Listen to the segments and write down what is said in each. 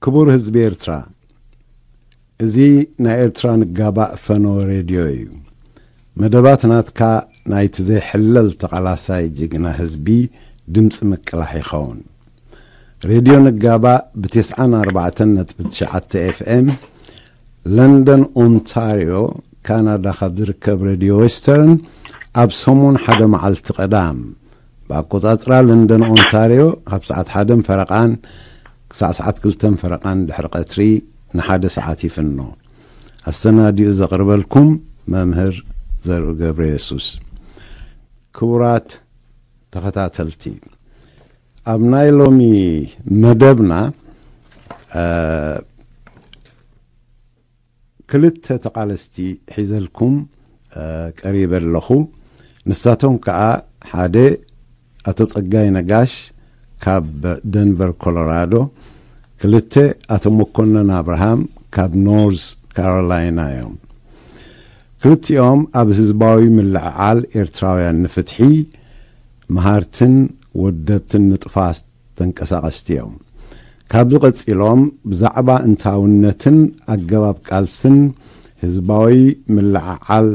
ክቡር ህዝቢ ኤርትራ፣ እዚ ናይ ኤርትራ ንጋባእ ፈነወ ሬድዮ እዩ። መደባት ናትካ ናይቲ ዘይሕለል ተቓላሳይ ጅግና ህዝቢ ድምጺ ምቅላሕ ይኸውን። ሬድዮ ንጋባእ ብ94.9 ኤፍኤም፣ ለንደን ኦንታርዮ፣ ካናዳ ካብ ዝርከብ ሬድዮ ዌስተርን ኣብ ሰሙን ሓደ መዓልቲ ቀዳም ብኣቆጻጽራ ለንደን ኦንታርዮ ካብ ሰዓት ሓደን ፈረቓን ክሳዕ ሰዓት ክልተን ፈረቓን ድሕሪ ቀትሪ ንሓደ ሰዓት ይፍኖ። ኣሰናዲኡ ዘቕርበልኩም መምህር ዘርኡ ገብረ የሱስ። ክቡራት ተኸታተልቲ፣ ኣብ ናይ ሎሚ መደብና፣ እ፣ ክልተ ተቓለስቲ ሒዘልኩም፣ እ፣ ቀሪበ ኣለኹ። ንሳቶም ከኣ ሓደ ኣቶ ጸጋይ ነጋሽ ካብ ደንቨር ኮሎራዶ፣ ክልተ ኣቶ መኮነን ኣብርሃም ካብ ኖርዝ ካሮላይና እዮም። ክልቲኦም ኣብ ህዝባዊ ምልዕዓል ኤርትራውያን ንፍትሒ መሃርትን ወደብትን ንጥፋት ተንቀሳቐስቲ እዮም። ካብዚ ቀጺሎም ብዛዕባ እንታውነትን ኣገባብ ቃልስን ህዝባዊ ምልዕዓል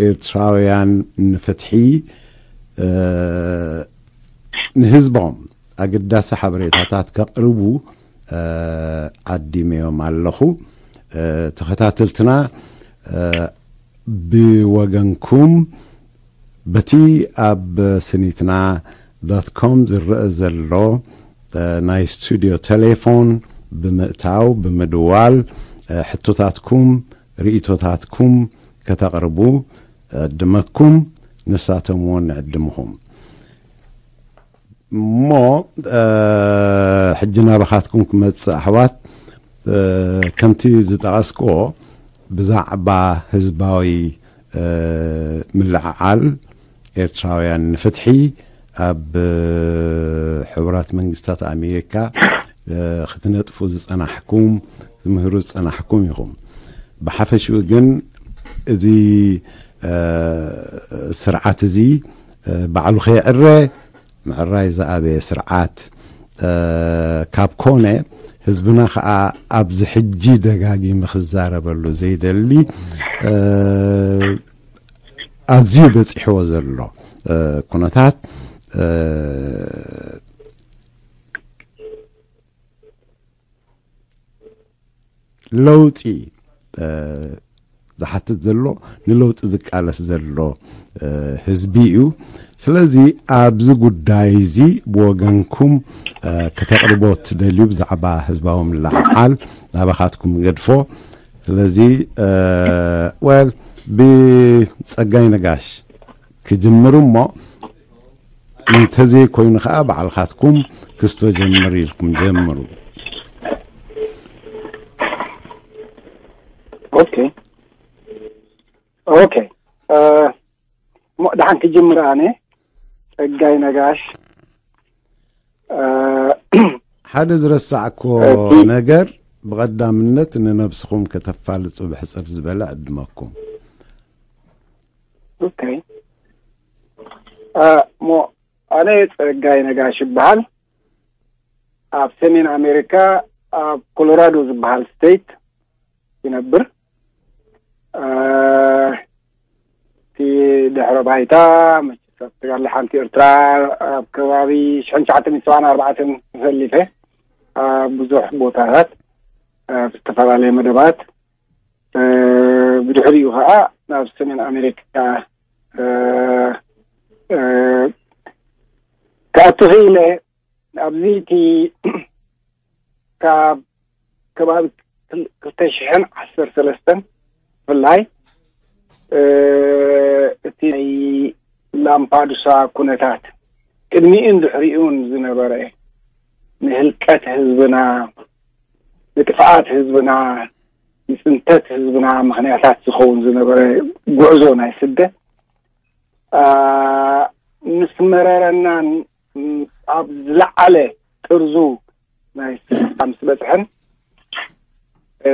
ኤርትራውያን ንፍትሒ፣ እ፣ ንህዝቦም ኣገዳሲ ሓበሬታታት ከቕርቡ፣ እ፣ ዓዲመዮም ኣለኹ። እ፣ ተኸታተልትና፣ እ፣ ብወገንኩም በቲ ኣብ ስኒትና ዶት ኮም ዝረአ ዘሎ፣ እ፣ ናይ ስቱድዮ ቴሌፎን ብምእታው፣ ብምድዋል፣ እ፣ ሕቶታትኩም፣ ርእይቶታትኩም ከተቕርቡ እዕድመኩም፣ ንሳቶም እውን ንዕድምኹም። እሞ፣ እ፣ ሕጂ ናባኻትኩም ክመጽእ፣ ኣሕዋት፣ እ፣ ከምቲ ዝጠቐስክዎ፣ ብዛዕባ ህዝባዊ፣ እ፣ ምልዕዓል ኤርትራውያን ንፍትሒ ኣብ፣ እ፣ ሕቡራት መንግስታት ኣሜሪካ፣ እ፣ ክትነጥፉ ዝጸናሕኩም፣ ትምህሩ ዝጸናሕኩም ኢኹም። ብሓፈሽኡ ግን እዚ፣ እ፣ ስርዓት እዚ፣ እ፣ ባዕሉ ከይዕረ ምዕራይ ዝኣበየ ስርዓት፣ እ፣ ካብ ኮነ፣ ህዝብና ኸኣ ኣብዚ ሕጂ ደጋጊሙ ክዛረበሉ ዘይደሊ፣ እ፣ ኣዝዩ በጺሕዎ ዘሎ፣ እ፣ ኩነታት፣ እ፣ ለውጢ፣ እ፣ ዝሓትት ዘሎ፣ ንለውጢ ዝቃለስ ዘሎ፣ እ፣ ህዝቢ እዩ። ስለዚ ኣብዚ ጉዳይ እዚ ብወገንኩም፣ እ፣ ከተቕርቦ ትደልዩ ብዛዕባ ህዝባዊ ምልዕዓል ናባኻትኩም ገድፎ። ስለዚ፣ እ፣ ወል ብጸጋይ ነጋሽ ክጅምር እሞ፣ እንተዘይኮይኑ ኸኣ ባዕልኻትኩም ክስቶ ጀምር ኢልኩም ጀምሩ። ኦኬ። ኦኬ። እ፣ እሞ ደሓን ክጅምር ኣነ። ጸጋይ ነጋሽ። እ፣ ሓደ ዝረሳዕኮ እቲ ነገር፣ ብቐዳምነት ንነብስኹም ከተፋልጹ ብሕጽር ዝበለ ዕድመኩም። ኦኬ። እ፣ እሞ ኣነ ጸጋይ ነጋሽ ይበሃል። ኣብ ሰሜን ኣሜሪካ ኣብ ኮሎራዶ ዝበሃል ስቴት ይነብር። እ፣ እቲ ድሕረ ባይታ መቸስ ኣብ ተጋድሎ ሓንቲ ኤርትራ ኣብ ከባቢ ሽሕን ትሽዓተ ሚእትን ሰብዓን ኣርባዕተን ተሰሊፈ ኣብ ብዙሕ ቦታታት ኣብ ዝተፈላለየ መደባት፣ እ፣ ብድሕሪኡ ኸዓ ናብ ሰሜን ኣሜሪካ፣ እ፣ እ፣ ክኣቱ ክኢለ። ኣብዚ እቲ ካብ ከባቢ ክል-፣ ክልተ ሽሕን ዓሰርተ ሰለስተን ብፍላይ፣ እ፣ እቲ ናይ ላምፓዱሳ ኩነታት ቅድሚኡን ድሕሪኡን ዝነበረ ንህልቀት ህዝብና፣ ንጥፍኣት ህዝብና፣ ንጽንተት ህዝብና ምኽንያታት ዝኸውን ዝነበረ ጉዕዞ ናይ ስደት፣ እ፣ ምስ መረረናን ኣብ ዝለዓለ ጥርዙ ናይ ስራሕ ምስ በጽሐን፣ እ፣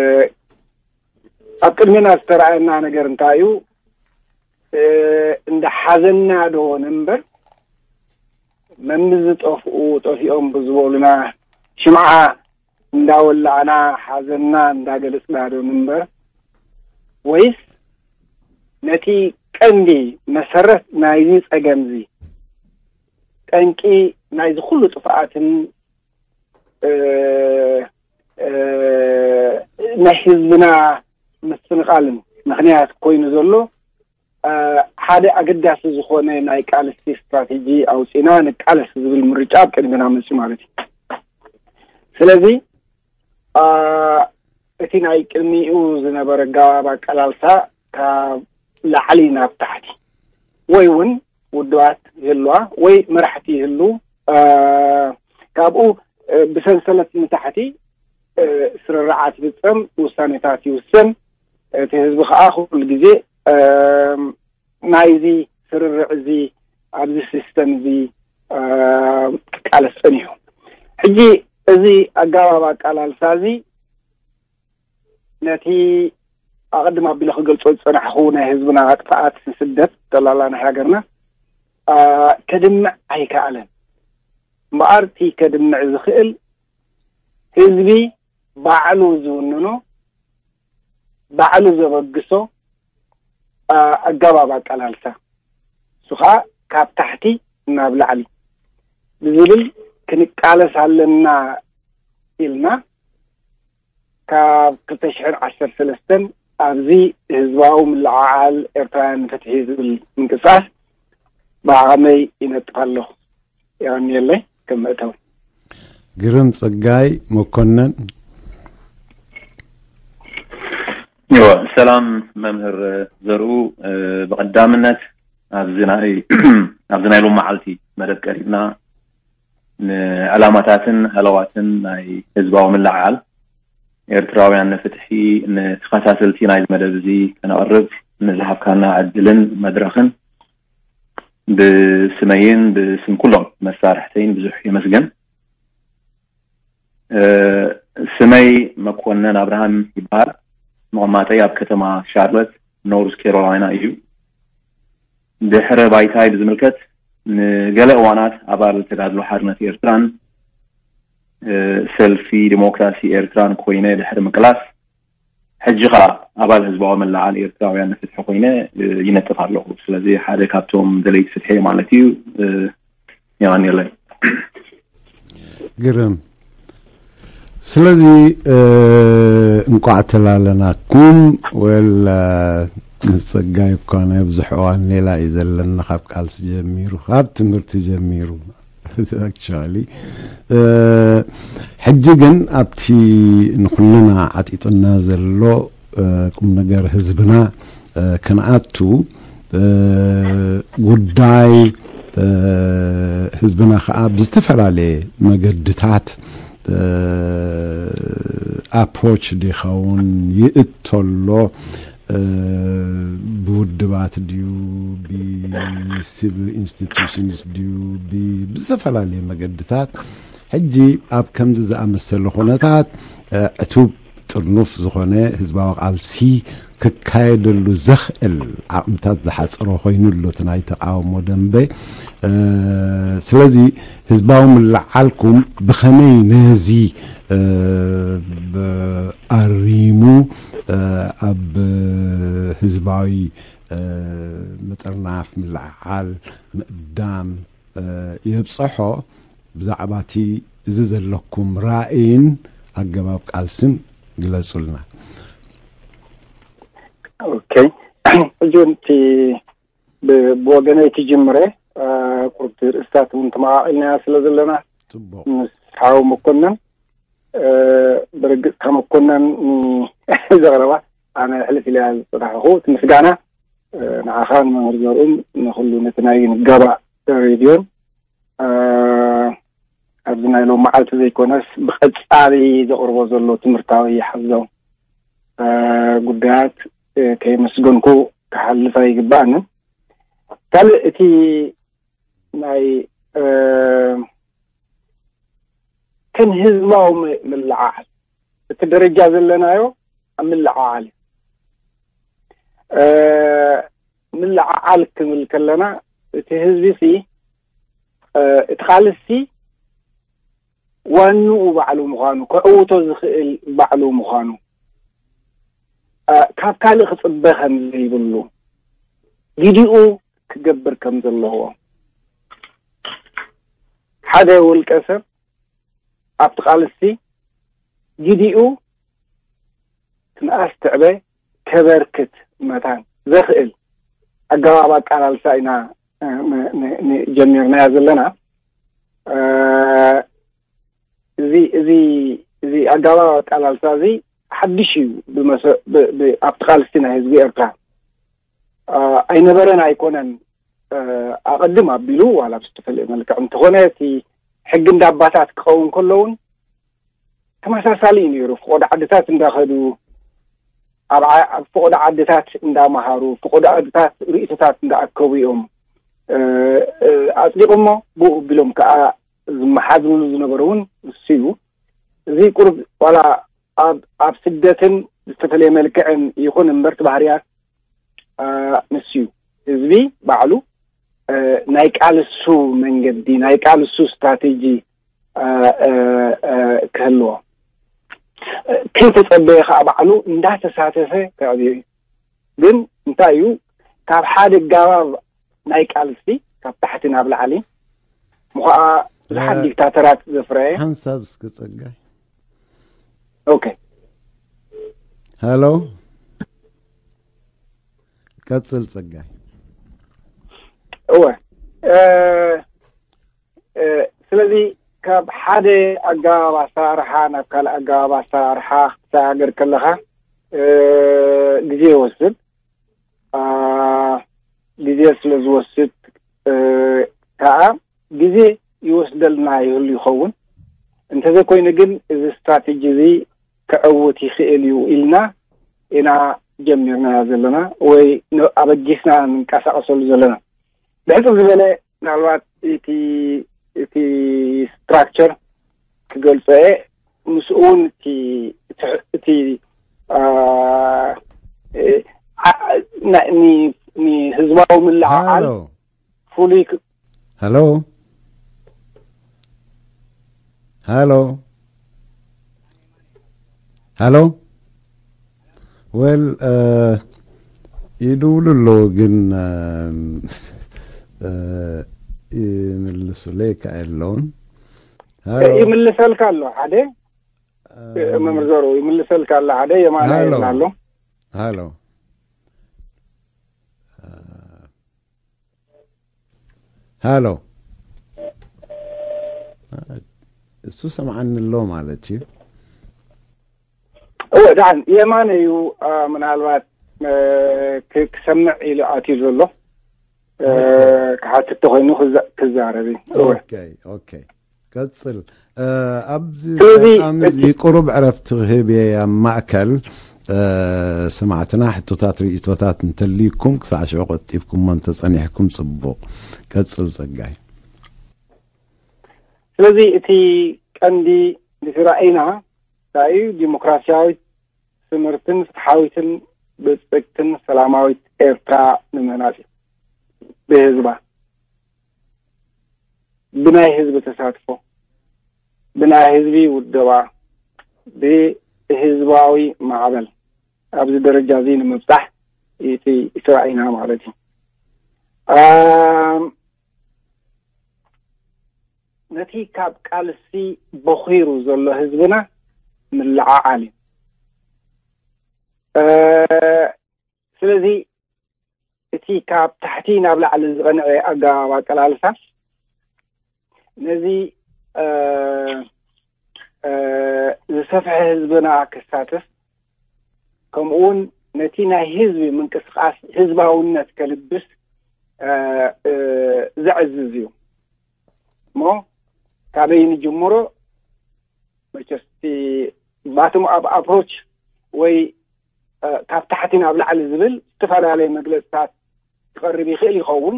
ኣብ ቅድሜና ዝተረኣየና ነገር እንታይ እዩ? እ፣ እንዳ ሓዘንና ዶ ንንበር፣ መምዝ ዝጠፍኡ ጠፊኦም ብዝበሉና ሽምዓ እንዳወላዕና ሓዘንና እንዳገለጽና ዶ ንንበር፣ ወይስ ነቲ ቀንዲ መሰረት ናይዚ ጸገምዚ፣ ጠንቂ ናይዚ ኩሉ ጥፍኣትን፣ እ፣ እ፣ ናይ ህዝብና ምፍንቓልን ምኽንያት ኮይኑ ዘሎ፣ እ፣ ሓደ ኣገዳሲ ዝኾነ ናይ ቃልሲ ስትራቴጂ ኣውጺና ንቃለስ ዝብል ምርጫ ኣብ ቅድሚና መጽዩ ማለት እዩ። ስለዚ፣ እ፣ እቲ ናይ ቅድሚኡ ዝነበረ ኣገባብ ኣቀላልሳ ካብ ላዕሊ ናብ ታሕቲ ወይ እውን ውድባት ይህልዋ ወይ መራሕቲ ይህሉ፣ እ፣ ካብኡ፣ እ፣ ብሰንሰለት ንታሕቲ፣ እ፣ ስርርዓት ይፍጸም፣ ውሳኔታት ይውሰን። እቲ ህዝቢ ከዓ ኩሉ ግዜ፣ እ፣ ናይዚ ስርርዕ እዚ ኣብዚ ሲስተም እዚ፣ እ፣ ክቃለስ ጸኒሑ። ሕጂ እዚ ኣገባብ ኣቃላልሳ እዚ ነቲ ኣቐድም ኣቢለ ክገልጾ ዝጸናሕኹ ናይ ህዝብና ጥፍኣት፣ ስደት፣ ጠላላ ናይ ሃገርና፣ እ፣ ከድምዕ ኣይከኣለን። እምበኣር እቲ ከድምዕ ዝኽእል ህዝቢ ባዕሉ ዝውንኖ፣ ባዕሉ ዘበግሶ፣ እ፣ ኣገባብ ኣቀላልሳ፣ እሱ ኸኣ ካብ ታሕቲ ናብ ላዕሊ ብዝብል ክንቃለስ ኣለና ኢልና ካብ ክልተ ሽሕን ዓሰርተ ሰለስተን ኣብዚ ህዝባዊ ምልዕዓል ኤርትራውያን ንፍትሒ ዝብል ምንቅስቃስ ብዓቕመይ ይነጥፍ ኣለኹ። የቐንየለይ። ከም መእተዊ። ግርም ጸጋይ መኮነን። እወ፣ ሰላም መምህር ዘርኡ። እ፣ ብቐዳምነት ኣብዚ ናይ፣ ኣብዚ ናይ ሎም መዓልቲ መደብ ቀሪብና ንዕላማታትን ሃለዋትን ናይ ህዝባዊ ምልዕዓል ኤርትራውያን ንፍትሒ ንተኸታተልቲ ናይዚ መደብ እዚ ከነቕርብ ንዝሃብካና ዕድልን መድረኽን ብስመይን ብስም ኩሎም መሳርሕተይን ብዙሕ የመስግን። እ፣ ስመይ መኮነን ኣብርሃም ይበሃል። መቐማጠይ ኣብ ከተማ ሻርለት ኖርዝ ካሮላይና እዩ። ድሕረ ባይታይ ብዝምልከት ንገለ እዋናት ኣባል ተጋድሎ ሓርነት ኤርትራን፣ እ፣ ሰልፊ ዲሞክራሲ ኤርትራን ኮይነ ድሕሪ ምቅላስ፣ ሕጂ ኸኣ ኣባል ህዝባዊ ምልዕዓል ኤርትራውያን ንፍትሒ ኮይነ፣ እ፣ ይነጥፍ ኣለኹ። ስለዚ ሓደ ካብቶም ደለይቲ ፍትሒ ማለት እዩ። እ፣ የቐንየለይ። ግርም። ስለዚ፣ እ፣ እንቋዕ ተላለናኩም። ወል፣ እ፣ ምስ ጸጋይ እኳ ናይ ብዙሕ እዋን ሌላ እዩ ዘለና፣ ካብ ቃልሲ ጀሚሩ፣ ካብ ትምህርቲ ጀሚሩ። Actually፣ እ፣ ሕጂ ግን ኣብቲ ንኹልና ዓጢጡና ዘሎ፣ እ፣ ቁም ነገር ህዝብና፣ እ፣ ክንኣቱ፣ እ፣ ጉዳይ፣ እ፣ ህዝብና ከዓ ብዝተፈላለየ መገድታት፣ እ፣ ኣፕሮች ዲኸውን ይእቶ ኣሎ። እ፣ ብውድባት ድዩ፣ ብሲቪል ኢንስቲቱሽንስ ድዩ፣ ብ-፣ ብዝተፈላለየ መገድታት ሕጂ ኣብ ከምዚ ዝኣመሰለ ኩነታት፣ እ፣ ዕቱብ ጥርኑፍ ዝኾነ ህዝባዊ ቃልሲ ክካየደሉ ዘኽእል ዓቕምታት ዝሓጸሮ ኮይኑ ኣሎ እቲ ናይ ተቃውሞ ደንበ። እ፣ ስለዚ ህዝባዊ ምልዓልኩም ብኸመይ ነዚ፣ እ፣ ብ-፣ ኣሪሙ፣ እ፣ ኣብ ህዝባዊ፣ እ፣ ምጥርናፍ፣ ምልዕዓል፣ ምእዳም፣ እ፣ የብጽሖ? ብዛዕባ እቲ እዚ ዘለኩም ራእይን ኣገባብ ቃልስን ግለጹልና። ኦኬ። ሕጂ እውን እቲ ብ-፣ ብወገነይ እቲ ጅምረ፣ እ፣ ቁርብቲ ርእስታት እውን ተመቓቒልናያ ስለ ዘለና፣ ጽቡቕ። ምስ ሓው መኮነን፣ እ፣ ብርግጽ ካብ መኮነን ን-፣ ዘቕረባ ኣነ ሕልፍ ኢለ ዝጸናሕኹ እቲ ምስጋና፣ እ፣ ንዓኻ፣ ንመምህር ዘርኡን ንኹሉ ነቲ ናይ ንጋባእ ሬድዮን፣ እ፣ ኣብዚ ናይ ሎም መዓልቲ ዘይኮነስ ብቐጻሊ ዘቕርቦ ዘሎ ትምህርታዊ ሓዞ፣ እ፣ ጉዳያት፣ እ፣ ከየመስገንኩ ክሓልፍ ኣይግባእንን። ካልእ እቲ ናይ፣ እ፣ ከም ህዝባዊ ም-፣ ምልዕዓል እቲ ደረጃ ዘለናዮ ኣብ ምልዕዓል እዩ። እ፣ ምልዕዓል ክንብል ከለና እቲ ህዝቢ ሲ፣ እ፣ እቲ ቃልሲ ዋንኡ ባዕሉ ምዃኑ፣ ክዕውቶ ዝኽእል ባዕሉ ምዃኑ፣ እ፣ ካብ ካልእ ክጽበ ከም ዘይብሉ፣ ግዲኡ ክገብር ከም ዘለዎ፣ ሓደ ውልቀ ሰብ ኣብቲ ቃልሲ ግዲኡ ክንኣስ ትዕበ ከበርክት መታን ዘኽእል ኣገባብ ኣቃላልሳ ኢና፣ እ፣ ን-፣ ን-፣ ን-፣ ጀሚርናያ ዘለና። እ፣ እዚ፣ እዚ፣ እዚ ኣገባብ ኣቃላልሳ እዚ ሓድሽ እዩ። ብመሰ-፣ ብ-፣ ብ-፣ ኣብቲ ቃልሲ ናይ ህዝቢ ኤርትራ፣ እ፣ ኣይነበረን ኣይኮነን። እ፣ ኣቐድም ኣቢሉ ዋላ ብዝተፈልየ መልክዕ እንተኾነ፣ እቲ ሕጊ እንዳ ኣባታት ክኸውን ከሎ እውን ተመሳሳሊ እዩ ነይሩ። ፍቆዶ ዓድታት እንዳኸዱ፣ ኣብ ዓ-፣ ኣብ ፍቆዶ ዓድታት እንዳመሃሩ፣ ፍቆዶ ዓድታት ርእይቶታት እንዳኣከቡ እዮም፣ እ፣ እ፣ ኣጽዲቖሞ። ብኡ ኣቢሎም ከኣ ዝመሓዝሉ ዝነበሩ እውን ንሱ እዩ። እዚ ቁሩብ ዋላ ኣብ፣ ኣብ ስደትን ዝተፈለየ መልክዕን ይኹን እምበር፣ እቲ ባህርያት፣ እ፣ ንሱ እዩ። ህዝቢ ባዕሉ፣ እ፣ ናይ ቃልሱ መንገዲ፣ ናይ ቃልሱ ስትራቴጂ፣ እ፣ እ፣ እ፣ ክህልዎ። እ፣ ከይተጸበየ ከኣ ባዕሉ እንዳተሳተፈ ከዕብዮ እዩ። ግን እንታይ እዩ፣ ካብ ሓደ ጋባብ ናይ ቃልሲ፣ ካብ ታሕቲ ናብ ላዕሊ፣ ምዃኣ ብዙሓት እ፣ ዲክታተራት ዘፍረየ። ሓንሳብ እስኪ ጸጋይ። ኦኬ። ሃሎ። ቀጽል ጸጋይ። እወ። እ፣ እ፣ ስለዚ ካብ ሓደ ኣገባብ ኣሰራርሓ ናብ ካልእ ኣገባብ ኣሰራርሓ ክትሰጋገር ከለኻ፣ እ፣ ግዜ ይወስድ። አ፣ ግዜ ስለ ዝወስድ፣ እ፣ ከኣ ግዜ ይወስደልና ይህሉ ይኸውን። እንተዘይኮይኑ ግን እዚ ስትራቴጂ እዚ ክዕውት ይኽእል እዩ ኢልና ኢና ጀሚርናዮ ዘለና ወይ ን-፣ ኣበጊስና ንንቀሳቐሰሉ ዘለና። ብሕጽር ዝበለ ምናልባት እቲ፣ እቲ ስትራክቸር ክገልጾ እየ። ምስኡ እውን እቲ፣ እቲ፣ እቲ፣ አ፣ እ፣ ዓ-፣ ና-፣ ኒ-፣ ንህዝባዊ ምልዕዓል ሃሎ። ፍሉይ ክ-፣ ሃሎ። ሃሎ። ሃሎ። ወል፣ እ፣ ይድውሉ ኣለዉ ግን፣ እ፣ እ፣ ይምልሱለይ ከኣ የለውን። ሃሎ። ይምልሰልካ ኣሎ ሓደ፣ እ፣ መምህር ዘሩ ይምልሰልካ ኣሎ ሓደ፣ የማነ ሃሎ። የብላ ኣሎ። ሃሎ። ሃሎ። እሱ ሰምዓኒ ኣሎ ማለት እዩ። እወ፣ ደሓን የማነ እዩ፣ አ፣ ምናልባት፣ እ፣ ክ-፣ ክሰምዕ ኢሉ ኣትዩ ዘሎ። እ፣ ኦኬ። ክሓትት ተኾይኑ ክዛ-፣ ክዛረብ እዩ። እወ። ኦኬ፣ ኦኬ። ቀጽል። እ፣ ኣብዚ ስለዚ ኣጋጣሚ እዚ እቲ ቁሩብ ዕረፍቲ ክህብ እየ ኣብ ማእከል፣ እ፣ ሰማዕትና ሕቶታት፣ ርእይቶታት እንተልዩኩም ክሳዕ ሽዑ ቆጢብኩሞ እንተጸኒሕኩም ጽቡቕ። ቀጽል ጸጋይ። ስለዚ እቲ ቀንዲ እቲ ራእይና እንታይ እዩ? ዲሞክራሲያዊት፣ ስምርትን ፍትሓዊትን ብጽግትን ሰላማዊት ኤርትራ ንምህናጽ እዩ። ብህዝባ፣ ብናይ ህዝቢ ተሳትፎ፣ ብናይ ህዝቢ ውደባ፣ ብህዝባዊ ማዕበል ኣብዚ ደረጃ እዚ ንምብጻሕ እቲ፣ እቲ ራእይና ማለት እዩ። ኣም፣ ነቲ ካብ ቃልሲ በኺሩ ዘሎ ህዝብና ምልዕዓል እዩ። እ፣ ስለዚ እቲ ካብ ታሕቲ ናብ ላዕሊ ዝቐንዐ ኣገባብ ኣቀላልሳ ነዚ፣ እ፣ እ፣ ዝሰፍሐ ህዝብና ክሳተፍ፣ ከምኡውን ነቲ ናይ ህዝቢ ምንቅስቃስ ህዝባውነት ከልብስ፣ እ፣ እ፣ ዘዕዝዝ እዩ። እሞ ካበይ ንጅምሮ? መቸስ እቲ ባቶም ኣፕ ኣፕሮች ወይ፣ እ፣ ካብ ታሕቲ ናብ ላዕሊ ዝብል ዝተፈላለየ መግለጽታት ክቐርብ ይኽእል ይኸውን።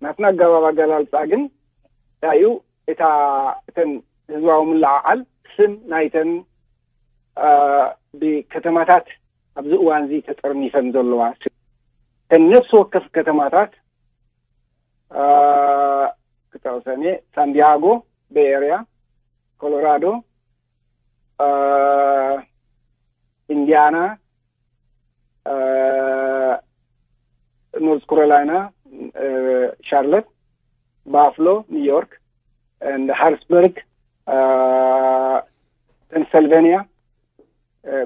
ናትና ኣገባብ ኣገላልጻ ግን እንታይ እዩ? እታ፣ እተን ህዝባዊ ምልዕዓል ስም ናይተን፣ እ፣ ብከተማታት ኣብዚ እዋን እዚ ተጠርኒፈን ዘለዋ ስም፣ እተን ነፍሲ ወከፍ ከተማታት፣ እ፣ ክጠቕሰን እየ፣ ሳንዲያጎ፣ ቤይ ኤርያ፣ ኮሎራዶ፣ ኢንዲያና፣ ኖርዝ ካሮላይና፣ ሻርለት፣ ባፍሎ፣ ኒውዮርክ፣ ሃሪስበርግ፣ ፔንሰልቬንያ፣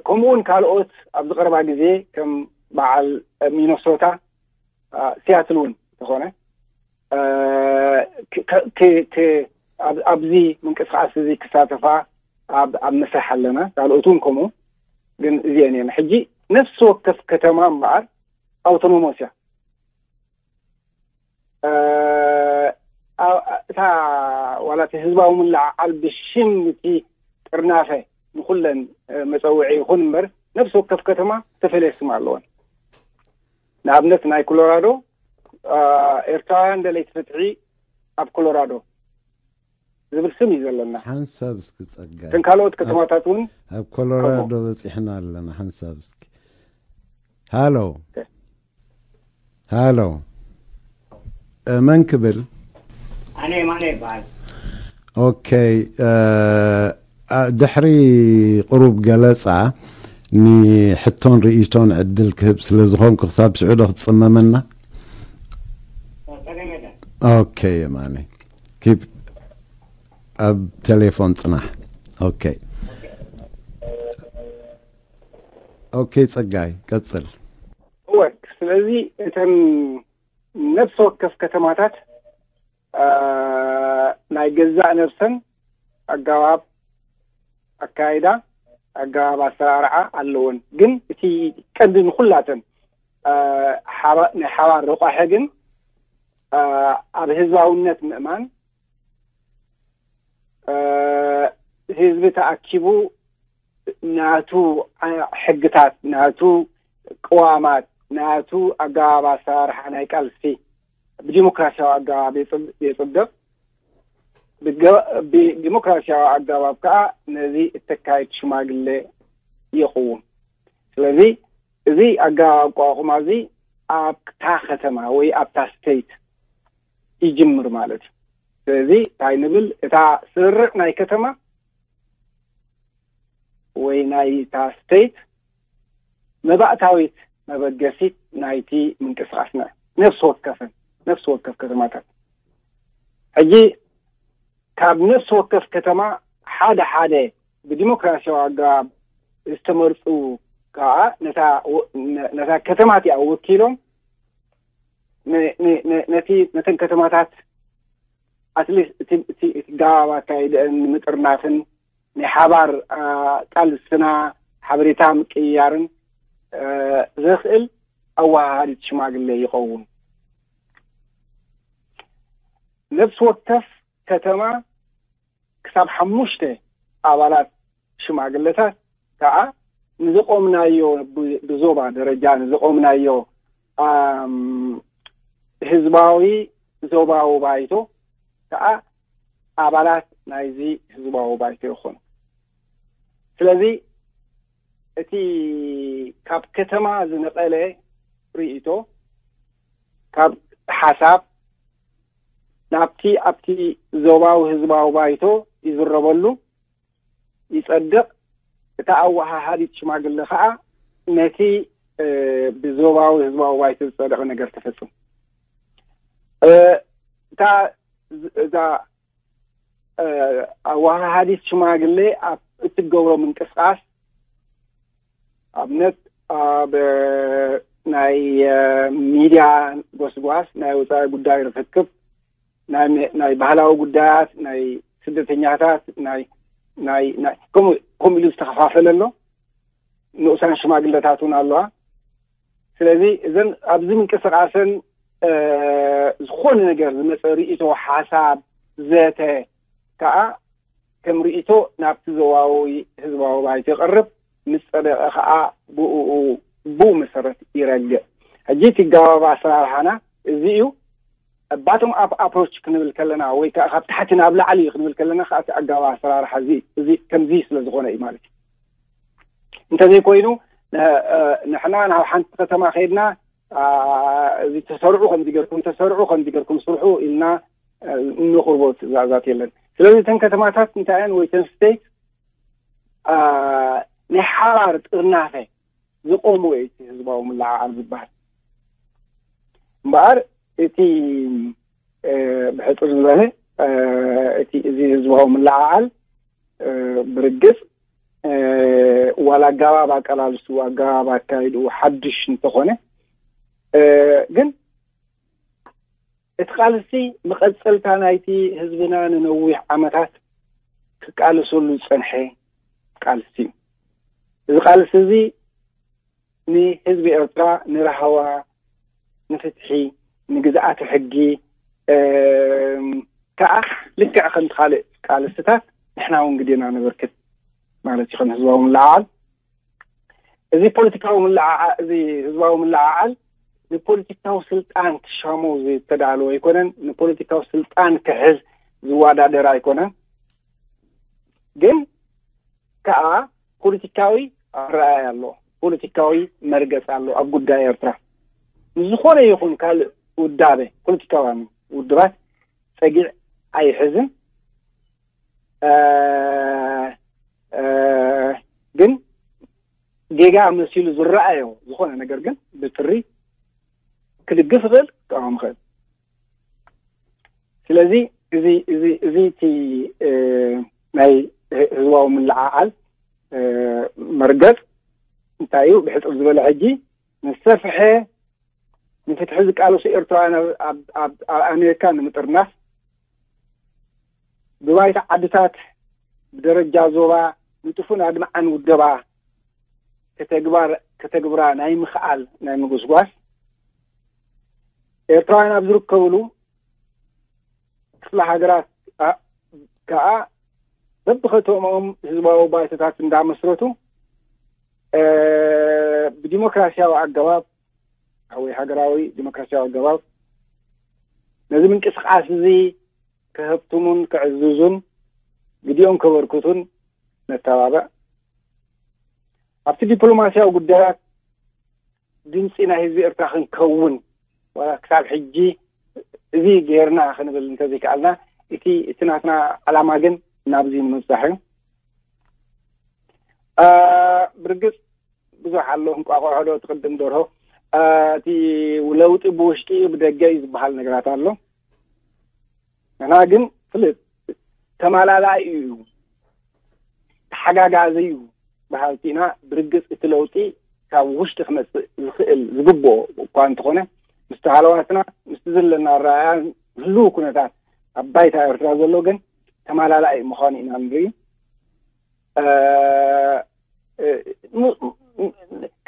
ከምኡውን ካልኦት ኣብዚ ቀረባ ግዜ ከም በዓል ሚነሶታ፣ ሲያትል እውን እንተኾነ ኣብዚ ምንቅስቃስ እዚ ክሳተፋ ኣብ መስርሕ ኣለና። ካልኦት እውን ከምኡ። ግን እዚአን እየን ሕጂ ነፍሲ ወከፍ ከተማ እምበኣር ኣውቶኖሞስ እያ። እታ ዋላ እቲ ህዝባዊ ምልዕዓል ብሽም እቲ ጥርናፈ ንኩለን መፀውዒ ይኹን እምበር ነፍሲ ወከፍ ከተማ ዝተፈለየ ስም ኣለወን። ንኣብነት ናይ ኮሎራዶ ኤርትራውያን ደለይቲ ፍትሒ ኣብ ኮሎራዶ ዝብል ስም እዩ ዘለና። ሓንሳብ እስኪ ጸጋይ፣ እተን ካልኦት ከተማታት እውን ኣብ ኮሎራዶ በጺሕና ኣለና። ሓንሳብ እስኪ። ሃሎ፣ ሃሎ፣ መን ክብል? ኣነ ማነ ይበሃል። ኦኬ። ድሕሪ ቅሩብ ገለጻ ንሕቶን ርእይቶን ዕድል ክህብ ስለ ዝኾንኩ ክሳብ ሽዑ ዶ ክትጽመመና? ኦኬ የማነ፣ ኪፕ ኣብ ቴሌፎን ጽናሕ። ኦኬ፣ ኦኬ ጸጋይ ቀጽል። እወ፣ ስለዚ እተን ነፍሲ ወከፍ ከተማታት ናይ ገዛእ ነብሰን ኣገባብ ኣካይዳ፣ ኣገባብ ኣሰራርዓ ኣለወን። ግን እቲ ቀንዲ ንኩላተን ናይ ሓባር ረቋሒ ግን ኣብ ህዝባውነት ምእማን፣ ህዝቢ ተኣኪቡ ናቱ ሕግታት፣ ናቱ ቅዋማት፣ ናቱ ኣገባብ ኣሰራርሓ ናይ ቃልሲ ብዲሞክራሲያዊ ኣገባብ የጽድቕ። ብዲሞክራሲያዊ ኣገባብ ከዓ ነዚ እተካይድ ሽማግሌ ይቕውም። ስለዚ እዚ ኣገባብ ኣቋቑማ እዚ ኣብታ ከተማ ወይ ኣብታ ስቴት ይጅምር ማለት እዩ። ስለዚ እንታይ ንብል፣ እታ ስርርዕ ናይ ከተማ ወይ ናይ እታ ስቴት መባእታዊት መበገሲት ናይቲ ምንቅስቃስና ነፍሲ ወከፈን ነፍሲ ወከፍ ከተማታት። ሕጂ ካብ ነፍሲ ወከፍ ከተማ ሓደ ሓደ ብዲሞክራሲያዊ ኣገባብ ዝተመርፁ ከዓ ነታ ከተማ እቲኣ ወኪሎም ነቲ ነተን ከተማታት ኣትሊስት እቲ ጋባብ ኣካይደአን ንምጥርናፍን ናይ ሓባር ቃልስና ሓበሬታ ምቅይያርን ዘኽእል ኣወሃሃዲት ሽማግሌ ይኸውን። ነፍሲ ወከፍ ከተማ ክሳብ ሓሙሽተ ኣባላት ሽማግለታት ከዓ ንዘቆምናዮ ብዞባ ደረጃ ንዘቆምናዮ ህዝባዊ ዞባዊ ባይቶ ከዓ ኣባላት ናይዚ ህዝባዊ ባይቶ ይኾኑ። ስለዚ እቲ ካብ ከተማ ዝነቐለ ርእይቶ፣ ካብ ሓሳብ ናብቲ ኣብቲ ዞባዊ ህዝባዊ ባይቶ ይዝረበሉ ይጸድቕ። እታ ኣወሃሃዲት ሽማግለ ኸኣ ነቲ ብዞባዊ ህዝባዊ ባይቶ ዝጸደቐ ነገር ትፍጽም። እታ እዛ ኣወሃሃዲት ሽማግሌ ኣብ እትገብሮ ምንቅስቃስ ኣብነት ኣብ ናይ ሚድያ ጎስጓስ፣ ናይ ወፃኢ ጉዳይ ርክክብ፣ ናይ ባህላዊ ጉዳያት፣ ናይ ስደተኛታት፣ ናይ ከምኡ ኢሉ ዝተኸፋፈለ ኣሎ። ንኡሳን ሽማግለታት እውን ኣለዋ። ስለዚ እዘን ኣብዚ ምንቅስቃሰን ዝኾነ ነገር ዝመፀ ርእይቶ፣ ሓሳብ፣ ዘተ ከዓ ከም ርእይቶ ናብቲ ዞባዊ ህዝባዊ ባይቶ ይቐርብ። ምስ ጸደቐ ከዓ ብኡ ብኡ መሰረት ይረግእ። ሕጂ እቲ ኣገባብ ኣሰራርሓና እዚ እዩ። ባቶም ኣፕ ኣፕሮች ክንብል ከለና ወይ ከዓ ካብ ታሕቲ ናብ ላዕሊ እዩ ክንብል ከለና ከዓ እቲ ኣገባብ ኣሰራርሓ እዚ እዚ ከምዚ ስለ ዝኾነ እዩ ማለት እዩ። እንተዘይኮይኑ ንሕና ናብ ሓንቲ ከተማ ከይድና እዚ ተሰርዑ ከምዚ ገርኩም ተሰርዑ ከምዚ ገርኩም ስርሑ ኢልና እንቕርቦ ትእዛዛት የለን። ስለዚ እተን ከተማታት እንታይ እየን ወይ እተን ስቴት ናይ ሓባር ጥርናፈ ዝቆምዎ እዩ እቲ ህዝባዊ ምልዕዓል ዝበሃል። እምበኣር እቲ ብሕፅር ዝበለ እቲ እዚ ህዝባዊ ምልዕዓል ብርግፅ ዋላ ኣጋባብ ኣቀላልሱ ኣጋባብ ኣካይድኡ ሓድሽ እንተኾነ ግን እቲ ቃልሲ መቐፀልታ ናይቲ ህዝብና ንነዊሕ ዓመታት ክቃለሰሉ ዝፀንሐ ቃልሲ እዩ። እዚ ቃልሲ እዚ ንህዝቢ ኤርትራ ንራህዋ፣ ንፍትሒ፣ ንግዝኣተ ሕጊ ከዓ ልክዕ ከምቲ ካልእ ቃልስታት ንሕና እውን ግዴና ነበርክት ማለት እዩ። ከም ህዝባዊ ምልዕዓል እዚ ፖለቲካዊ ምልዓዓ እዚ ህዝባዊ ምልዓዓል ንፖለቲካዊ ስልጣን ክሻሞ ዝተዳለወ ኣይኮነን። ንፖለቲካዊ ስልጣን ክሕዝ ዝወዳደር ኣይኮነን። ግን ከዓ ፖለቲካዊ ኣረኣያ ኣሎ፣ ፖለቲካዊ መርገፅ ኣሎ ኣብ ጉዳይ ኤርትራ። ንዝኾነ ይኹን ካልእ ውዳበ ፖለቲካውያን ውድባት ፀጊዕ ኣይሕዝን። ግን ጌጋ መሲሉ ዝረኣዮ ዝኾነ ነገር ግን ብትሪ ክድግፍ ይኽእል፣ ክቃወም ይኽእል። ስለዚ እዚ እዚ እዚ እቲ ናይ ህዝባዊ ምልዓዓል መርገፅ እንታይ እዩ? ብሕፅር ዝበለ ሕጂ ንዝሰፍሐ ንፍትሒ ዝቃለሱ ኤርትራውያን ኣብ ኣሜሪካ ንምጥርናፍ ብባይታ ዓድታት ብደረጃ ዞባ ንጡፍን ኣድማዕን ውደባ ከተግባር ከተግብራ ናይ ምኽኣል ናይ ምጉስጓስ ኤርትራውያን ኣብ ዝርከብሉ ክፍለ ሃገራት ከዓ በብከተምኦም ህዝባዊ ባይቶታት እንዳመስረቱ ብዲሞክራሲያዊ ኣገባብ ወይ ሃገራዊ ዲሞክራሲያዊ ኣገባብ ነዚ ምንቅስቃስ እዚ ከህብትሙን ከዕዝዙን ግዲኦም ከበርክቱን ነተባብዕ። ኣብቲ ዲፕሎማሲያዊ ጉዳያት ድምፂ ናይ ህዝቢ ኤርትራ ክንከውን ዋላ ክሳብ ሕጂ እዚ ጌርና ክንብል እንተዘይከኣልና እቲ እቲ ናትና ዓላማ ግን ናብዚ ንምብፃሕ እዩ። ብርግፅ ብዙሕ ኣሎ። እንቋቑሖ ዶ ትቕድም ደርሆ? እቲ ለውጢ ብውሽጢ እዩ ብደገ እዩ ዝበሃል ነገራት ኣሎ። ንሕና ግን ፍልጥ ተማላላኢ እዩ፣ ተሓጋጋዚ እዩ በሃልቲ ኢና። ብርግፅ እቲ ለውጢ ካብ ውሽጢ ክመፅእ ዝኽእል ዝግብኦ እኳ እንተኾነ ምስቲ ሃለዋትና ምስቲ ዘለና ኣረኣእያ ህልው ኩነታት ኣብ ባይታ ኤርትራ ዘሎ ግን ተማላላኢ ምዃኑ ኢና ንርኢ።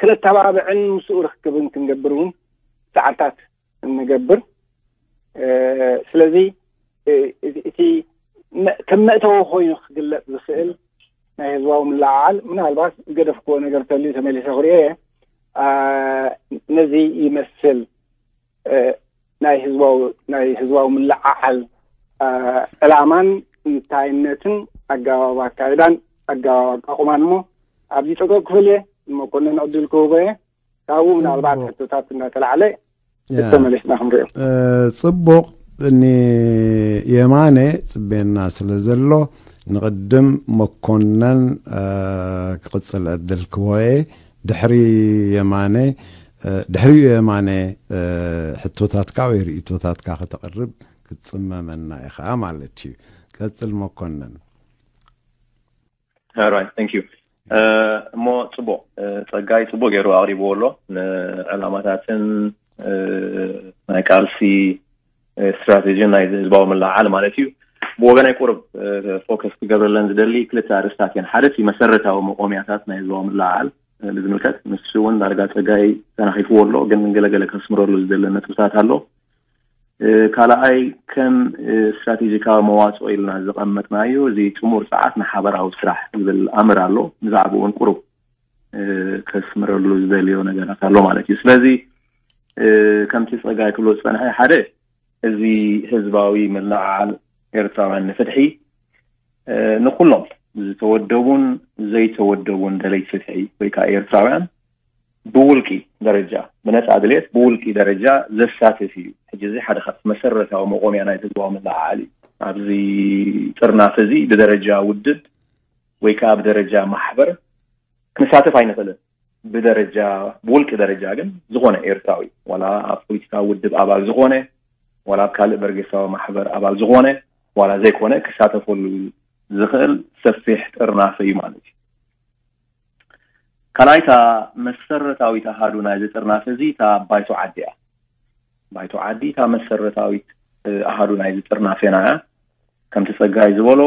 ክነተባብዕን ምስኡ ርክብን ክንገብር እውን ሰዓታት እንገብር። ስለዚ እቲ ከም መእተዊ ኮይኑ ክግለፅ ዝኽእል ናይ ህዝባዊ ምልዕዓል ምናልባት ዝገደፍክዎ ነገር ተልዩ ተመሊሰ ክሪኦ እየ። ነዚ ይመስል ናይ ህዝባዊ ናይ ህዝባዊ ምልዕዓል ዕላማን እንታይነትን ኣገባብ ኣካይዳን ኣገባብ ኣቋቑማን እሞ ኣብዚ ጠጠው ክብል እየ። ንመኮንን ዕድል ክህቦ እየ። ካብኡ ምናልባት ሕቶታት እናተላዕለ ተመሊስና ክንሪኦ። ፅቡቕ። ንየማነ ፅቤና ስለ ዘሎ ንቕድም መኮነን ክቕፅል ዕድል ክህቦ እየ። ድሕሪ የማነ ድሕሪኡ የማነ ሕቶታትካ ወይ ርእቶታትካ ከተቕርብ ክትፅመመና ኢኻ ማለት እዩ። ቀፅል መኮነን። Alright, thank you. እሞ ፅቡቅ ጸጋይ ፅቡቅ ገይሩ ኣቅሪብዎ ኣሎ። ንዕላማታትን ናይ ቃልሲ ስትራቴጂን ናይ ህዝባዊ ምልዕዓል ማለት እዩ። ብወገናይ ቁርብ ፎከስ ክገብረለን ዝደሊ ክልተ ኣርእስታት እየን። ሓደ እቲ መሰረታዊ መቆሚያታት ናይ ህዝባዊ ምልዕዓል ብዝምልከት፣ ንሱ እውን ዳርጋ ጸጋይ ተናኺፍዎ ኣሎ፣ ግን ገለገለ ከስምረሉ ዝደለ ነጥብታት ኣሎ። ካልኣይ ከም ስትራቴጂካዊ መዋፅኦ ኢልና ዘቐመጥናዮ እዚ ጥሙር ሰዓት ንሓበራዊ ስራሕ ዝብል ኣምር ኣሎ። ብዛዕባኡ እውን ቁሩብ ከስምረሉ ዝደልዮ ነገራት ኣሎ ማለት እዩ። ስለዚ ከምቲ ጸጋይ ክብሎ ዝጸንሐ፣ ሓደ እዚ ህዝባዊ ምልዕዓል ኤርትራውያን ንፍትሒ ንኩሎም ዝተወደቡን ዘይተወደቡን ደለይቲ ፍትሒ ወይ ከዓ ኤርትራውያን ብውልቂ ደረጃ፣ ብነፃ ድሌት ብውልቂ ደረጃ ዘሳትፍ እዩ። ሕጂ እዚ ሓደ ካብቲ መሰረታዊ መቆምያ ናይ ህዝባዊ ምልዕዓል እዩ። ኣብዚ ጥርናፈ እዚ ብደረጃ ውድብ ወይ ከዓ ብደረጃ ማሕበር ክንሳተፍ ኣይንኽእልን። ብደረጃ፣ ብውልቂ ደረጃ ግን ዝኾነ ኤርትራዊ፣ ዋላ ኣብ ፖለቲካዊ ውድብ ኣባል ዝኾነ፣ ዋላ ኣብ ካልእ በርጌሳዊ ማሕበር ኣባል ዝኾነ፣ ዋላ ዘይኮነ ክሳተፈሉ ዝኽእል ሰፊሕ ጥርናፈ እዩ ማለት እዩ። ካልኣይታ መሰረታዊት ኣሃዱ ናይዚ ጥርናፈ እዚ እታ ባይቶ ዓዲ እያ። ባይቶ ዓዲ እታ መሰረታዊት ኣሃዱ ናይዚ ጥርናፌና እያ። ከምቲ ጸጋይ ዝበሎ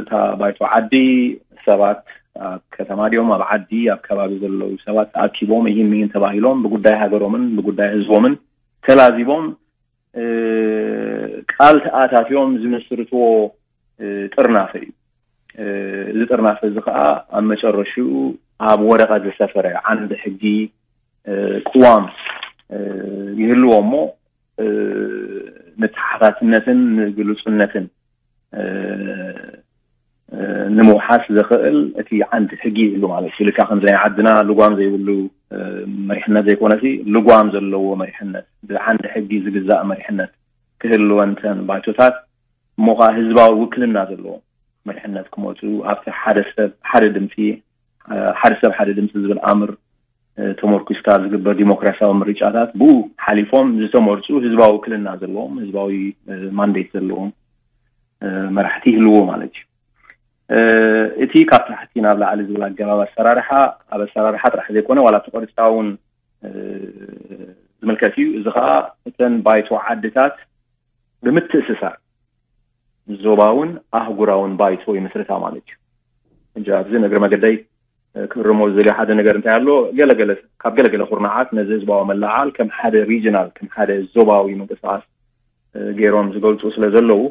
እታ ባይቶ ዓዲ ሰባት ኣብ ከተማ ድዮም ኣብ ዓዲ ኣብ ከባቢ ዘለዉ ሰባት ተኣኪቦም ይህን ምሂን ተባሂሎም ብጉዳይ ሃገሮምን ብጉዳይ ህዝቦምን ተላዚቦም ቃል ተኣታትዮም ዝምስርትዎ ጥርናፈ እዩ። እዚ ጥርናፈ እዚ ከዓ ኣብ መጨረሽኡ ኣብ ወረቐት ዝሰፈረ ዓንዲ ሕጊ ቅዋም ይህልዎ እሞ ንተሓታትነትን ንግሉፅነትን ንምውሓስ ዘኽእል እቲ ዓንዲ ሕጊ ይህሉ ማለት እዩ። ልካ ከምዚ ናይ ዓድና ልጓም ዘይብሉ መሪሕነት ዘይኮነሲ ልጓም ዘለዎ መሪሕነት፣ ብዓንዲ ሕጊ ዝግዛእ መሪሕነት ክህልወንተን ባይቶታት እሞ ከዓ ህዝባዊ ውክልና ዘለዎ መሪሕነት ክመፁ ኣብቲ ሓደ ሰብ ሓደ ድምፂ ሓደ ሰብ ሓደ ድምፂ ዝብል ኣምር ተመርኩስካ ዝግበር ዲሞክራሲያዊ ምርጫታት ብኡ ሓሊፎም ዝተመርፁ ህዝባዊ ውክልና ዘለዎም ህዝባዊ ማንዴት ዘለዎም መራሕቲ ይህልዎ ማለት እዩ። እቲ ካብ ታሕቲ ናብ ላዕሊ ዝብል ኣገባብ ኣሰራርሓ ኣብ ኣሰራርሓ ጥራሕ ዘይኮነ ዋላ እቲ ቅርፃ እውን ዝምልከት እዩ። እዚ ከዓ እተን ባይቶ ዓድታት ብምትእስሳር ዞባውን ኣህጉራውን ባይቶ ይምስርታ ማለት እዩ። ሕጂ ኣብዚ ንእግሪ መገደይ ክእርሞ ዝደልዮ ሓደ ነገር እንታይ ኣሎ፣ ገለገለ ካብ ገለገለ ኩርናዓት ነዚ ህዝባዊ መለዓል ከም ሓደ ሪጅናል ከም ሓደ ዞባዊ ምንቅስቃስ ገይሮም ዝገልፁ ስለ ዘለዉ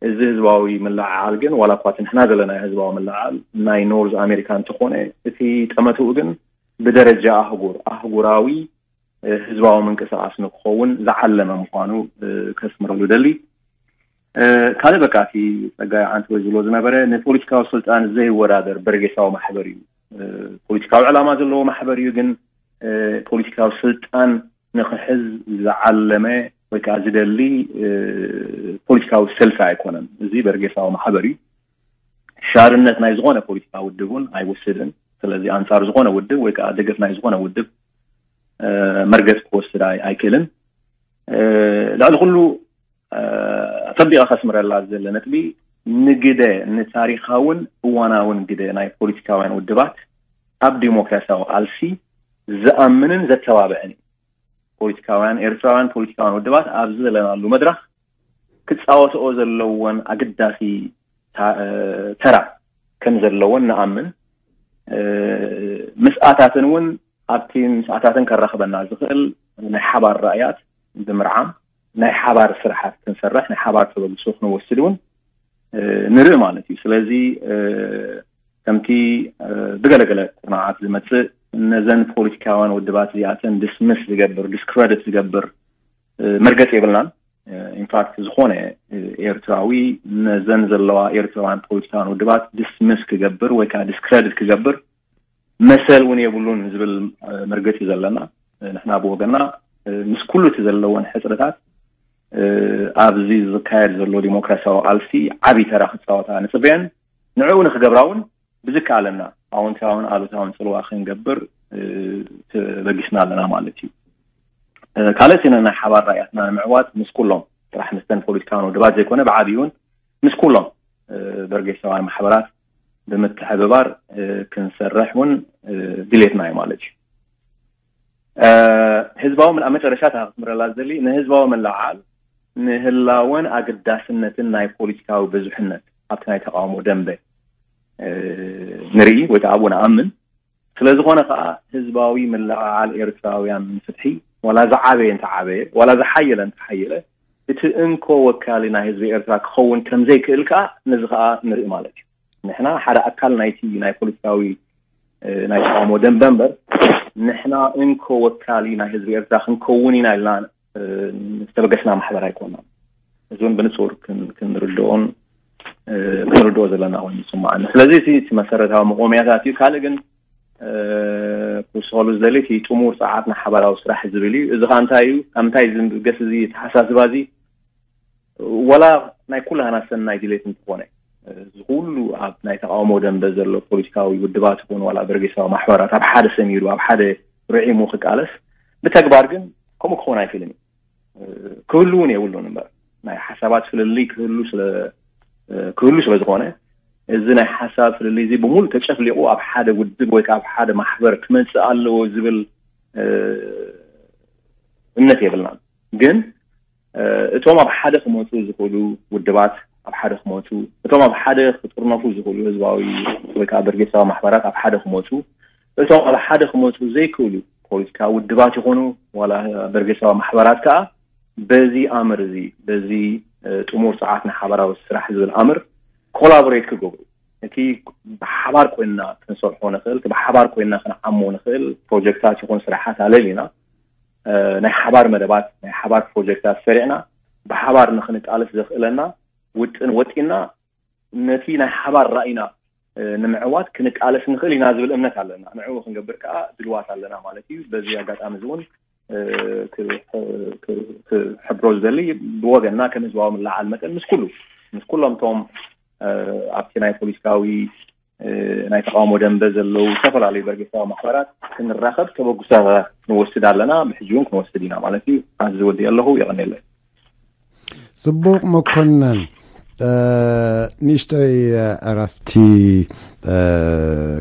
እዚ ህዝባዊ ምልዕዓል ግን ዋላ እኳ እቲ ንሕና ዘለናዮ ህዝባዊ ምልዕዓል ናይ ኖርዝ ኣሜሪካ እንተኾነ እቲ ጠመትኡ ግን ብደረጃ ኣህጉር ኣህጉራዊ ህዝባዊ ምንቅስቃስ ንክኸውን ዝዓለመ ምዃኑ ከስምረሉ ደሊ። ካልእ በቃ እቲ ጸጋይ ዓንተ ወይ ዝብሎ ዝነበረ ንፖለቲካዊ ስልጣን ዘይወዳደር በርጌሳዊ ማሕበር እዩ። ፖለቲካዊ ዕላማ ዘለዎ ማሕበር እዩ፣ ግን ፖለቲካዊ ስልጣን ንክሕዝ ዝዓለመ ወይ ከዓ ዝደሊ ፖለቲካዊ ሰልፊ ኣይኮነን። እዚ በርጌሳዊ ማሕበር እዩ። ሻርነት ናይ ዝኾነ ፖለቲካዊ ውድብ እውን ኣይወስድን። ስለዚ ኣንፃር ዝኾነ ውድብ ወይ ከዓ ደገፍ ናይ ዝኾነ ውድብ መርገፅ ክወስድ ኣይክእልን። ልዕሊ ኩሉ ኣጸቢቐ ከስምረላ ዝደለ ነጥቢ ንግደ ንታሪኻውን እዋናውን ግደ ናይ ፖለቲካውያን ውድባት ኣብ ዲሞክራሲያዊ ቃልሲ ዝኣምንን ዘተባብዕን እዩ። ፖለቲካውያን ኤርትራውያን ፖለቲካውያን ውድባት ኣብዚ ዘለናሉ መድረኽ ክፃወትኦ ዘለወን ኣገዳሲ ተራ ከም ዘለወን ንኣምን። ምስኣታትን እውን ኣብቲ ምስኣታትን ከራኽበና ዝኽእል ናይ ሓባር ራእያት ብምርዓም ናይ ሓባር ስራሓት ክንሰርሕ ናይ ሓባር ተበግሶ ክንወስድ እውን ንርኢ ማለት እዩ። ስለዚ ከምቲ ብገለገለ ኩርናዓት ዝመፅእ ነዘን ፖለቲካውያን ውድባት እዚኣተን ድስምስ ዝገብር ዲስክረዲት ዝገብር መርገፂ የብልናን። ኢንፋክት ዝኾነ ኤርትራዊ ነዘን ዘለዋ ኤርትራውያን ፖለቲካውያን ውድባት ድስምስ ክገብር ወይ ከዓ ዲስክረዲት ክገብር መሰል እውን የብሉን ዝብል መርገፂ ዘለና። ንሕና ብወገና ምስ ኩሉ እቲ ዘለወን ሕፅርታት ኣብዚ ዝካየድ ዘሎ ዲሞክራሲያዊ ቃልሲ ዓብዪ ተራ ክፃወታ ንፅበየን። ንዕኡ ንክገብራ እውን ብዝከኣለና ኣወንታውን ኣሉታውን ፅልዋ ክንገብር ተበጊስና ኣለና ማለት እዩ። ካልእ እቲ ናይ ሓባር ራእያትና ንምዕዋት ምስ ኩሎም ጥራሕ ምስተን ፖለቲካውን ውድባት ዘይኮነ ብዓብይውን ምስ ኩሎም በርጌሳውያን ማሕበራት ብምትሕብባር ክንሰርሕ እውን ድሌትና እዩ ማለት እዩ። ህዝባዊ ኣብ መጨረሻ ተክምረላ ዝደሊ ንህዝባዊ መለዓል ንህላወን ኣገዳስነትን ናይ ፖለቲካዊ ብዙሕነት ኣብቲ ናይ ተቃውሞ ደንበ ንርኢ ወይ ከዓ ኣብኡ ንኣምን። ስለዝኾነ ከዓ ህዝባዊ ምልዕዓል ኤርትራውያን ንፍትሒ ዋላ ዝዓበየ እንተዓበየ ዋላ ዝሓየለ እንተሓየለ እቲ እንኮ ወካሊ ናይ ህዝቢ ኤርትራ ክኸውን ከምዘይክእል ከዓ ነዚ ከዓ ንርኢ ማለት እዩ። ንሕና ሓደ ኣካል ናይቲ ናይ ፖለቲካዊ ናይ ተቃውሞ ደንበ እምበር ንሕና እንኮ ወካሊ ናይ ህዝቢ ኤርትራ ክንከውን ኢና ኢልና ዝተበገስና ማሕበር ኣይኮናን። እዚ እውን ብንፁር ክንርድኦን ክንርድኦ ዘለና ኮይኑ ይስማዓኒ። ስለዚ እቲ መሰረታዊ መቆምያታት እዩ። ካልእ ግን ክውስኸሉ ዝደሊ እቲ ጥሙር ፀዓት ንሓባራዊ ስራሕ ዝብል እዩ። እዚ ከዓ እንታይ እዩ? ካብ ምንታይ ዝብገስ እዚ ተሓሳስባ እዚ? ወላ ናይ ኩላህና ሰናይ ድሌት እንተኾነ፣ እዚ ኩሉ ኣብ ናይ ተቃውሞ ደንበ ዘሎ ፖለቲካዊ ውድባት ይኹን ዋላ በርጌሳዊ ማሕበራት ኣብ ሓደ ሰሚሩ ኣብ ሓደ ርዒሙ ክቃለስ ብተግባር ግን ከምኡ ክኸውን ኣይክእልን እዩ። ክህሉ እውን የብሉን እምበር ናይ ሓሳባት ፍልልይ ክህሉ ስለ ክህሉ ስለ ዝኾነ እዚ ናይ ሓሳብ ፍልልይ እዚ ብሙሉ ተጨፍሊቑ ኣብ ሓደ ውድብ ወይ ከዓ ኣብ ሓደ ማሕበር ክመፅእ ኣለዎ ዝብል እምነት የብልናን። ግን እቶም ኣብ ሓደ ክመፁ ዝኽእሉ ውድባት ኣብ ሓደ ክመፁ፣ እቶም ኣብ ሓደ ክጥርነፉ ዝኽእሉ ህዝባዊ ወይ ከዓ በርጌሳዊ ማሕበራት ኣብ ሓደ ክመፁ፣ እቶም ኣብ ሓደ ክመፁ ዘይክእሉ ፖለቲካዊ ውድባት ይኾኑ ዋላ በርጌሳዊ ማሕበራት ከዓ በዚ ኣምር እዚ በዚ ጥሙር ፀዓት ንሓበራዊ ስራሕ ዝብል ኣምር ኮላቦሬት ክገብሩ፣ እቲ ብሓባር ኮይንና ክንሰርሖ ንኽእል፣ እቲ ብሓባር ኮይንና ክንዓሞ ንኽእል ፕሮጀክታት ይኹን ስራሓት ኣለሊና ናይ ሓባር መደባት ናይ ሓባር ፕሮጀክታት ሰሪዕና ብሓባር ንክንቃለስ ዘኽእለና ውጥን ወጢና ነቲ ናይ ሓባር ራእይና ንምዕዋት ክንቃለስ ንኽእል ኢና ዝብል እምነት ኣለና። ንዕኡ ክንገብር ከዓ ድልዋት ኣለና ማለት እዩ። በዚ ኣጋጣሚ እዚ እውን ክሕብሮ ዝደሊ ብወገንና ከም ህዝባዊ ምልዓል መጠን ምስ ኩሉ ምስ ኩሎም እቶም ኣብቲ ናይ ፖለቲካዊ ናይ ተቃውሞ ደንበ ዘለዉ ዝተፈላለዩ በርጌሳዊ ማሕበራት ክንራኸብ ተበግሶ ክንወስድ ኣለና። ብሕጂ እውን ክንወስድ ኢና ማለት እዩ። ኣብዚ ወዲ ኣለኹ። የቐኔለይ። ጽቡቕ መኮነን፣ ንእሽተይ ዕረፍቲ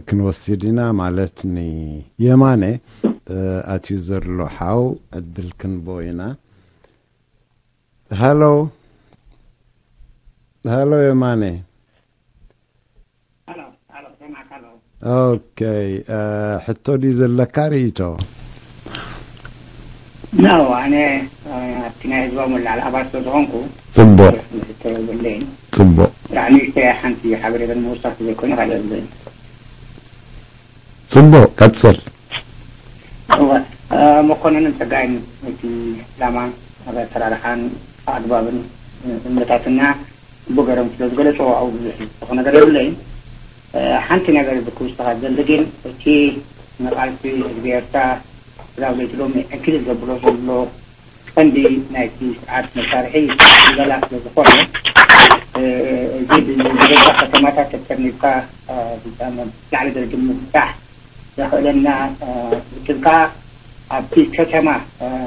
ክንወስድ ኢና ማለት ንየማነ ኣትዩ ዘሎ ሓው ዕድል ክንቦ ኢና። ሃሎ ሃሎ የማነ። ኦኬ፣ ሕቶ ድዩ ዘለካ? ርእይቶ? ነው ኣነ ኣብቲ ናይ ህዝባዊ መላዕሊ ኣባል ስለ ዝኾንኩ ጽቡቕ ሕቶ የብለይን። ጽቡቕ ጥራሕ ንእሽተይ ሓንቲ ሓበሬታ ንምውሳኽ ዘይኮነ ካልእ የብለይን። ጽቡቕ ቀጽል። እወ፣ መኮንንን ጸጋይን እቲ ዕላማ ኣብ ኣሰራርሓን ኣግባብን እምነታትና ብገሮም ስለ ዝገለጽዎ ኣብኡ ብዙሕ ዝወሰኹ ነገር የብለይን። ሓንቲ ነገር ክውስኻ ዝደሊ ግን እቲ ንቓልሲ ህዝቢ ኤርትራ ክሳብ ለይቲ ሎሚ ዕንክሊል ዘብሎ ዘሎ ቀንዲ ናይቲ ስርዓት መሳርሒ ሽንገላ ስለ ዝኾነ እዚ ብዘበዛ ከተማታት ተጠርኒፍካ ላዕሊ ደረጃ ምብጻሕ ዘኽእለና ውድብ ከኣ ኣብቲ ከተማ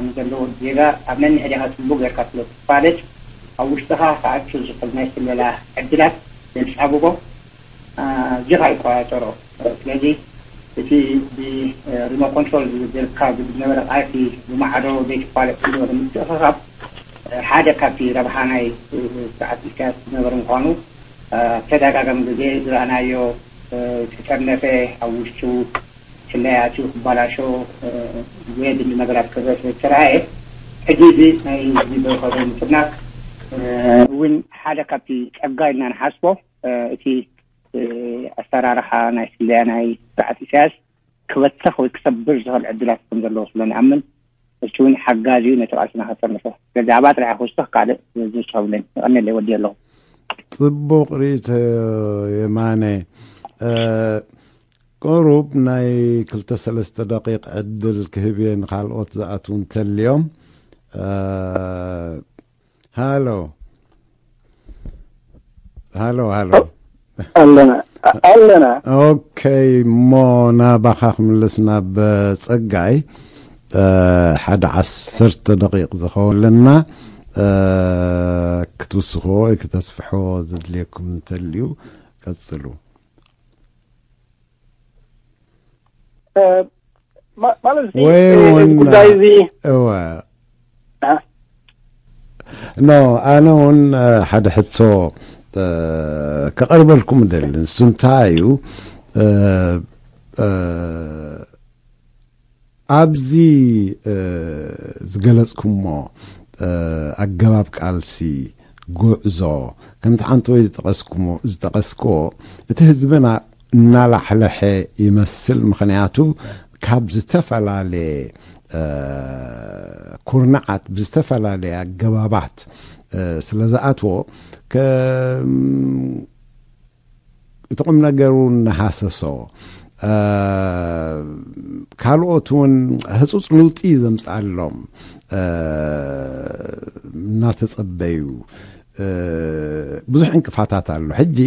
ንዘለዎ ዜጋ ኣብ ነንሕድኻ ጽቡቕ ጌርካ ስለ ትፋለጥ ኣብ ውሽጥኻ ክኣቱ ዝኽእል ናይ ስለላ ዕድላት ዘንጻብቦ ዜጋ ይቆጻጸሮ። ስለዚ እቲ ብሪሞት ኮንትሮል ዝብል ጌርካ ዝነበረ ቃልሲ ብማዕዶ ዘይትፋለጥ ዝነበረ ምትእኽኻብ ሓደ ካብቲ ረብሓ ናይ ስርዓት ኢሳያስ ዝነበረ ምዃኑ ተደጋጋሚ ግዜ ዝረኣናዮ ዝተጠርነፈ ኣብ ውሽጡ ስለያ ኣትዩ ክባላሾ ዘየድሊ ነገራት ክገብር ስለ ዝተረኣየ ሕጂ እዚ ናይ ህዝቢ በይኸዶ ምጥርናፍ እውን ሓደ ካብቲ ጸጋ ኢልና ንሓስቦ እቲ ኣሰራርሓ ናይ ስለያ ናይ ስርዓት ኢሳያስ ክበተኽ ወይ ክሰብር ዝኽእል ዕድላት ከም ዘለዎ ስለ ንኣምን እሱ እውን ሓጋዚ እዩ ነቲ ቃልስና ከጠርንፎ። ስለዚ ኣብኣ ጥራሕ ክውስኽ ካልእ ዝውስኸ ብለኒ። የቐንየለይ ወዲ ኣለኹ። ጽቡቕ ርእይቶ የማነ። ቁሩብ ናይ ክልተ ሰለስተ ደቂቕ ዕድል ክህብ እየ ንኻልኦት ዝኣትዉ እንተልዮም። ሃሎ ሃሎ ሃሎ ኣለና ኣለና። ኦኬ፣ እሞ ናባኻ ክምልስ ናብ ጸጋይ ሓደ ዓሰርተ ደቂቕ ዝኸውን ኣለና። ክትውስኽዎ ወይ ክተስፍሕዎ ዘድልየኩም እንተልዩ ቀጽሉ። ማለት ወይ እውን ጉዳይ እዚ እወ ኖ ኣነ እውን ሓደ ሕቶ ከቐርበልኩም ደሊ ንሱ እንታይ እዩ ኣብዚ ዝገለጽኩሞ ኣገባብ ቃልሲ ጉዕዞ ከምቲ ሓንቲ ወይ ዝጠቀስኩዎ እቲ ህዝብና እናላሕለሐ ይመስል። ምኽንያቱ ካብ ዝተፈላለየ ኩርናዓት ብዝተፈላለየ ኣገባባት ስለ ዝኣትዎ እቲ ቁም ነገሩ እናሃሰሶ ካልኦት እውን ህፁፅ ለውጢ ዘምፅኣሎም እናተፀበዩ ብዙሕ ዕንቅፋታት ኣሎ። ሕጂ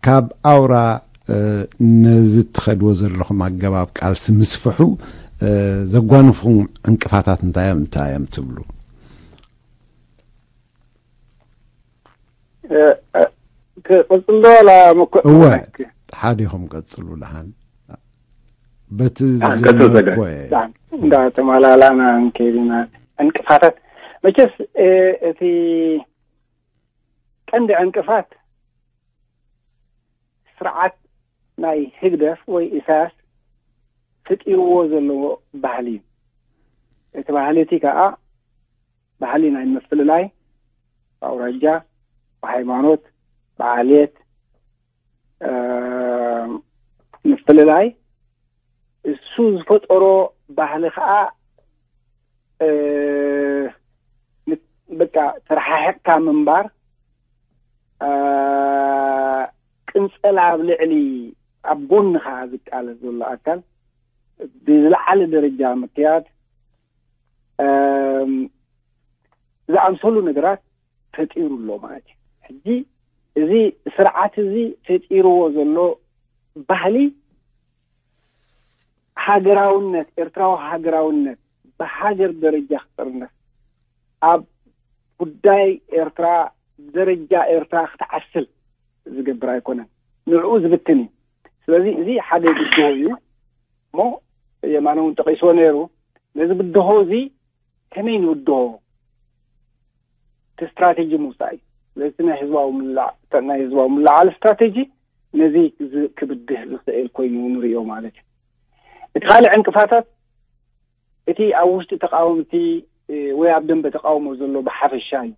ካብ ኣውራ ነዚ ትኸድዎ ዘለኹም ኣገባብ ቃልሲ ምስፍሑ ዘጓንፉኹም ዕንቅፋታት እንታይ እዮም እንታይ እዮም ትብሉ? ክቕፅል ዶ ዋላ መኮ- እወ መኮ- ሓዲኹም ቀፅሉ ደሓን በቲ ቀፅል ጸጋይ። ዝጀመርኩ እንዳ ተመላላና እንከይድና ዕንቅፋታት መቸስ እቲ ቀንዲ ዕንቅፋት ስርዓት ናይ ህግደፍ ወይ ኢሳያስ ፈጢርዎ ዘለዎ ባህሊ እዩ። እቲ ባህሊ እቲ ከዓ ባህሊ ናይ ምፍልላይ፣ ብኣውራጃ፣ ብሃይማኖት፣ ብዓልየት ምፍልላይ፣ እሱ ዝፈጠሮ ባህሊ ከዓ በቃ ተረሓሕቅካ ምንባር፣ ቅንፀላ ኣብ ልዕሊ ኣብ ጎንኻ ዝቃለስ ዘሎ ኣካል ብዝለዓለ ደረጃ ምክያድ ዝኣምሰሉ ነገራት ፈጢሩ ኣሎ ማለት እዩ። ሕጂ እዚ ስርዓት እዚ ፈጢርዎ ዘሎ ባህሊ ሃገራውነት፣ ኤርትራዊ ሃገራውነት ብሃገር ደረጃ ክጥርነፍ፣ ኣብ ጉዳይ ኤርትራ ደረጃ ኤርትራ ክትዓስል ዝገብር ኣይኮነን፣ ንዕኡ ዝብትን እዩ። ስለዚ እዚ ሓደ ብድሆ እዩ እሞ የማነ እውን ጠቂስዎ ነይሩ። ነዚ ብድሆ እዚ ከመይ ንብድሆ እቲ ስትራቴጂ ምውፃእ እዩ። ስለዚ ናይ ህዝባዊ ምልዓ- ናይ ህዝባዊ ምልዓል ስትራቴጂ ነዚ ዝ- ክብድህ ዝኽእል ኮይኑ ንሪኦ ማለት እዩ። እቲ ካልእ ዕንቅፋታት እቲ ኣብ ውሽጢ ተቃወምቲ ወይ ኣብ ደንበ ተቃውሞ ዘሎ ብሓፈሻ እዩ።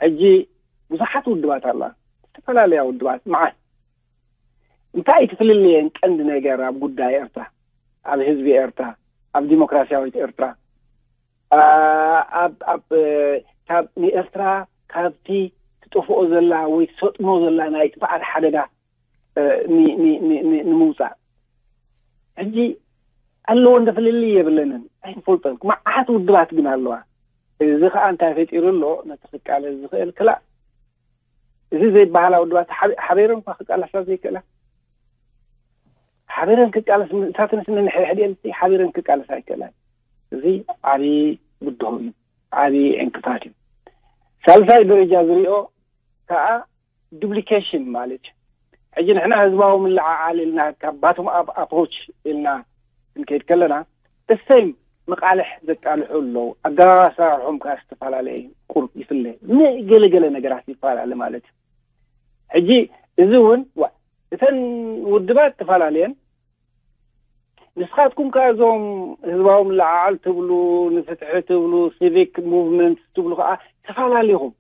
ሕጂ ብዙሓት ውድባት ኣላ፣ ዝተፈላለያ ውድባት መዓት። እንታይ እቲ ፍልልየን ቀንዲ ነገር ኣብ ጉዳይ ኤርትራ፣ ኣብ ህዝቢ ኤርትራ፣ ኣብ ዲሞክራሲያዊት ኤርትራ፣ ኣብ ኣብ ካብ ንኤርትራ ካብቲ ትጠፍኦ ዘላ ወይ ትሰጥሞ ዘላ ናይ ጥፍኣት ሓደጋ ንምውፃእ ሕጂ ኣለዎ እንደ ፍልልይ የብለንን ኣይንፈልጦን። መዓት ውድባት ግን ኣለዋ። እዚ ከዓ እንታይ ፈጢሩ ኣሎ? ነቲ ክቃለስ ዝኽእል ክላእ እዚ ዘይበሃላ ውድባት ሓቢረን እኳ ክቃለሳ ዘይክእላ ሓቢረን ክቃለስ ምእንታተንስ ንንሕድሕድኤን ሓቢረን ክቃለሳ ኣይክእላን። እዚ ዓብዪ ብድሆ እዩ፣ ዓብዪ ዕንቅፋት እዩ። ሳልሳይ ደረጃ ዝሪኦ ከዓ ዱፕሊኬሽን ማለት እዩ። ሕጂ ንሕና ህዝባዊ ምልዓዓል ኢልና ካብ ባቶም ኣፕ ኣፕሮች ኢልና ክንከይድ ከለና እሰይም መቃልሕ ዘቃልሑ ኣለዉ። ኣገባብ ኣሰራርሖም ከዓ ዝተፈላለየ ቁሩብ ይፍለ፣ ንገለገለ ነገራት ይፈላለ ማለት እዩ። ሕጂ እዚ እውን እተን ውድባት ዝተፈላለየን ንስኻትኩም ከ እዞም ህዝባዊ ምልዓዓል ትብሉ ንፍትሒ ትብሉ ሲቪክ ሙቭመንት ትብሉ ከዓ ተፈላለኹም።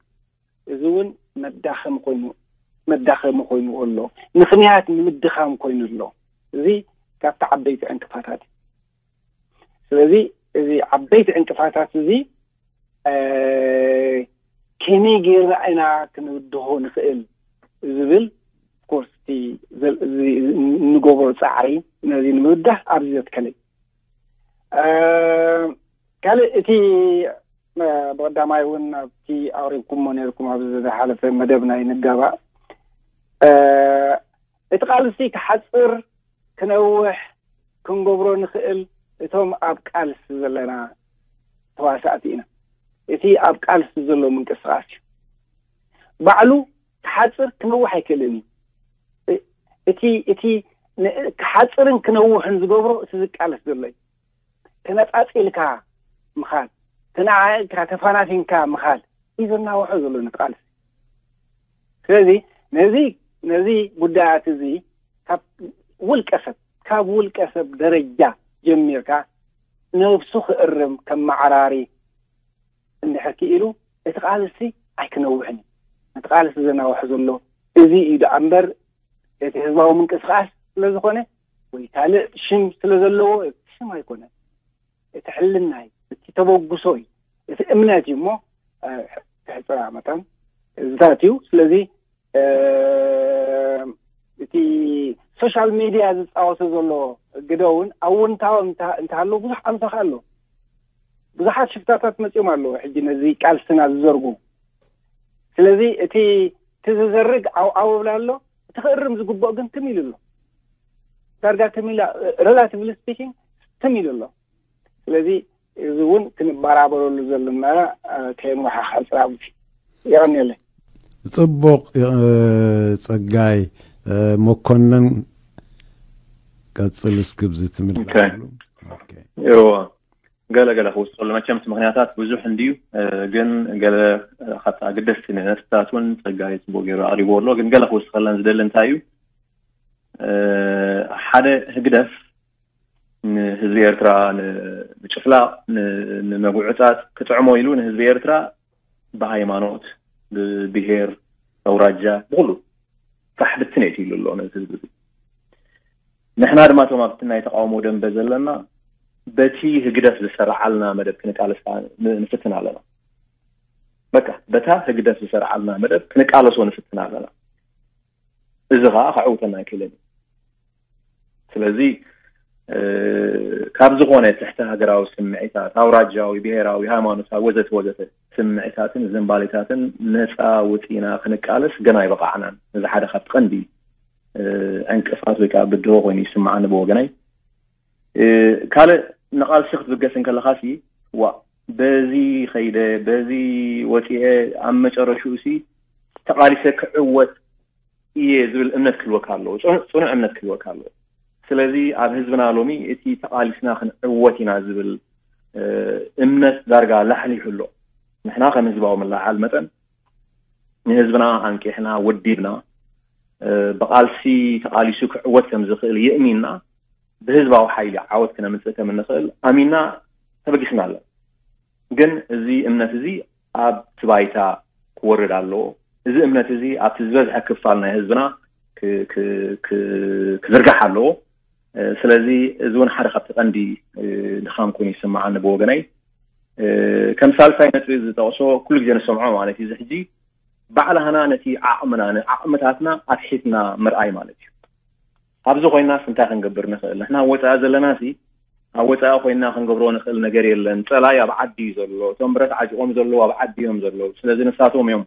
እዚ እውን መዳኸሚ ኮይኑ መዳኸሚ ኮይኑ ኣሎ፣ ምኽንያት ንምድኻም ኮይኑ ኣሎ። እዚ ካብቲ ዓበይቲ ዕንቅፋታት እዩ። ስለዚ እዚ ዓበይቲ ዕንቅፋታት እዚ ከመይ ጌርና ኢና ክንብድሆ ንኽእል ዝብል ኮርስ ንገብሮ ፃዕሪ ነዚ ንምብዳህ ኣብዚ ዘትከለይ ካልእ እቲ ብቀዳማይ እውን ኣብቲ ኣቅሪብኩሞ ነርኩም ኣብዚ ዝሓለፈ መደብ ናይ ንጋባእ እቲ ቃልሲ ክሓፅር ክነውሕ ክንገብሮ ንኽእል እቶም ኣብ ቃልሲ ዘለና ተዋሳእቲ ኢና። እቲ ኣብ ቃልሲ ዘሎ ምንቅስቃስ እዩ ባዕሉ ክሓፅር ክነውሕ ኣይክእልን እዩ። እቲ እቲ ክሓፅርን ክነውሕን ዝገብሮ እቲ ዝቃለስ ዘሎ እዩ። ተነፃፂልካ ምኻድ፣ ተናዓቕካ ተፋናፊንካ ምኻድ እዩ ዘናውሖ ዘሎ ንቃልሲ። ስለዚ ነዚ ነዚ ጉዳያት እዚ ካብ ውልቀ ሰብ ካብ ውልቀ ሰብ ደረጃ ጀሚርካ ነብሱ ክእርም ከመዓራሪ እንድሕር ክኢሉ እቲ ቃልሲ ኣይክነውሕን እዩ። ነቲ ቃልሲ ዘናውሖ ዘሎ እዚ እዩ ደኣ እምበር እቲ ህዝባዊ ምንቅስቃስ ስለዝኾነ ወይ ካልእ ሽም ስለዘለዎ ሽም ኣይኮነን። እቲ ሕልና እዩ፣ እቲ ተበግሶ እዩ፣ እቲ እምነት እዩ እሞ ክሕፅራ መጠን እዚታት እዩ። ስለዚ እቲ ሶሻል ሚድያ ዝፃወቶ ዘሎ ግደ እውን ኣውንታዊ እንተሃለዎ ብዙሕ ኣምሳኻ ኣሎ። ብዙሓት ሽፍታታት መፂኦም ኣለዎ ሕጂ ነዚ ቃልስና ዝዘርጉ ስለዚ እቲ እቲ ዝዘርግ ዓው ዓው ይብል ኣሎ፣ እቲ ክእርም ዝግብኦ ግን ትም ኢሉ ኣሎ። ዳርጋ ትም ኢላ፣ ሬላቲቭሊ ስፒኪንግ፣ ትም ኢሉ ኣሎ። ስለዚ እዚ እውን ክንበራበረሉ ዘለና፣ እ፣ ከየምርሓ ሕፅራዊ የቐንየለይ። ጽቡቕ። ጸጋይ፣ መኮነን፣ ቀጽል እስኪ ብዚ ትምልኣሉ። እዎ፣ ገለ ገለ ክውስኸሉ፣ መቸም እቲ ምክንያታት ብዙሕ እንድዩ። ግን ገለ ካብቲ ኣገደስቲ ነጥብታት እውን ጸጋይ ጽቡቅ ገይሩ ኣቅሪብዎ ኣሎ። ግን ገለ ክውስኸለን ዝደሊ እንታይ እዩ፣ ሓደ፣ ህግደፍ ንህዝቢ ኤርትራ ንምጭፍላቕ፣ ንምጉዕጻጽ፣ ክጥዕሞ ኢሉ ንህዝቢ ኤርትራ ብሃይማኖት፣ ብብሄር፣ ኣውራጃ፣ ብኩሉ ፋሕ ብትን የት ኢሉ ኣሎ ነዚ ህዝቢ እዚ። ንሕና ድማ እቶም ኣብቲ ናይ ተቃውሞ ደንበ ዘለና በቲ ህግደፍ ዝሰርዓልና መደብ ክንቃለስ ንፍትን ኣለና። በቃ በታ ህግደፍ ዝሰርዓልና መደብ ክንቃለሶ ንፍትን ኣለና። እዚ ከዓ ከዕውተና ኣይክእልን እዩ። ስለዚ ካብ ዝኾነ ትሕቲ ሃገራዊ ስምዒታት፣ ኣውራጃዊ፣ ብሄራዊ፣ ሃይማኖታዊ፣ ወዘተ ወዘተ ስምዒታትን ዝንባሌታትን ነፃ ውፂና ክንቃለስ ገና ኣይበቃዕናን። እዚ ሓደ ካብቲ ቀንዲ ዕንቅፋት ወይ ከዓ ብድሆ ኮይኑ ይስምዓኒ ብወገነይ። ካልእ ንቓልሲ ክትብገስ እንከለኻሲ፣ ዋ፣ በዚ ኸይደ፣ በዚ ወፂኤ፣ ኣብ መጨረሽኡ ሲ ተቓሊሰ ክዕወት እየ ዝብል እምነት ክህልወካ ኣለዎ። ፅኑዕ እምነት ክህልወካ ኣለዎ። ስለዚ ኣብ ህዝብና ሎሚ እቲ ተቓሊስና ክንዕወት ኢና ዝብል እምነት ዳርጋ ላሕሊሑ ኣሎ። ንሕና ከም ህዝባዊ ምልዕዓል መጠን ንህዝብና ኣንቂሕና ወዲብና ብቓልሲ ተቓሊሱ ክዕወት ከም ዝኽእል የእሚንና ብህዝባዊ ሓይሊ ዓወት ክነምፅእ ከም እንኽእል ኣሚንና ተበጊስና ኣለና። ግን እዚ እምነት እዚ ኣብቲ ባይታ ክወርድ ኣለዎ። እዚ እምነት እዚ ኣብቲ ዝበዝሐ ክፋል ናይ ህዝብና ክዝርጋሕ ኣለዎ። ስለዚ እዚ እውን ሓደ ካብቲ ቀንዲ ድኻም ኮይኑ ይስምዓኒ ብወገነይ። ከም ሳልሳይ ነጥቢ ዝጠቕሶ ኩሉ ግዜ ንሰምዖ ማለት እዩ። እዚ ሕጂ ባዕላህና ነቲ ዓቕምና ንዓቕምታትና ኣትሒትና ምርኣይ ማለት እዩ። ኣብዚ ኮይናስ እንታይ ክንገብር ንኽእል? ንሕና ኣብ ወፃኢ ዘለና ሲ ኣብ ወፃኢ ኮይና ክንገብሮ ንኽእል ነገር የለን። ፀላይ ኣብ ዓዲ እዩ ዘሎ። እቶም ብረት ዓጢቖም ዘለዉ ኣብ ዓዲ እዮም ዘለዉ። ስለዚ ንሳቶም እዮም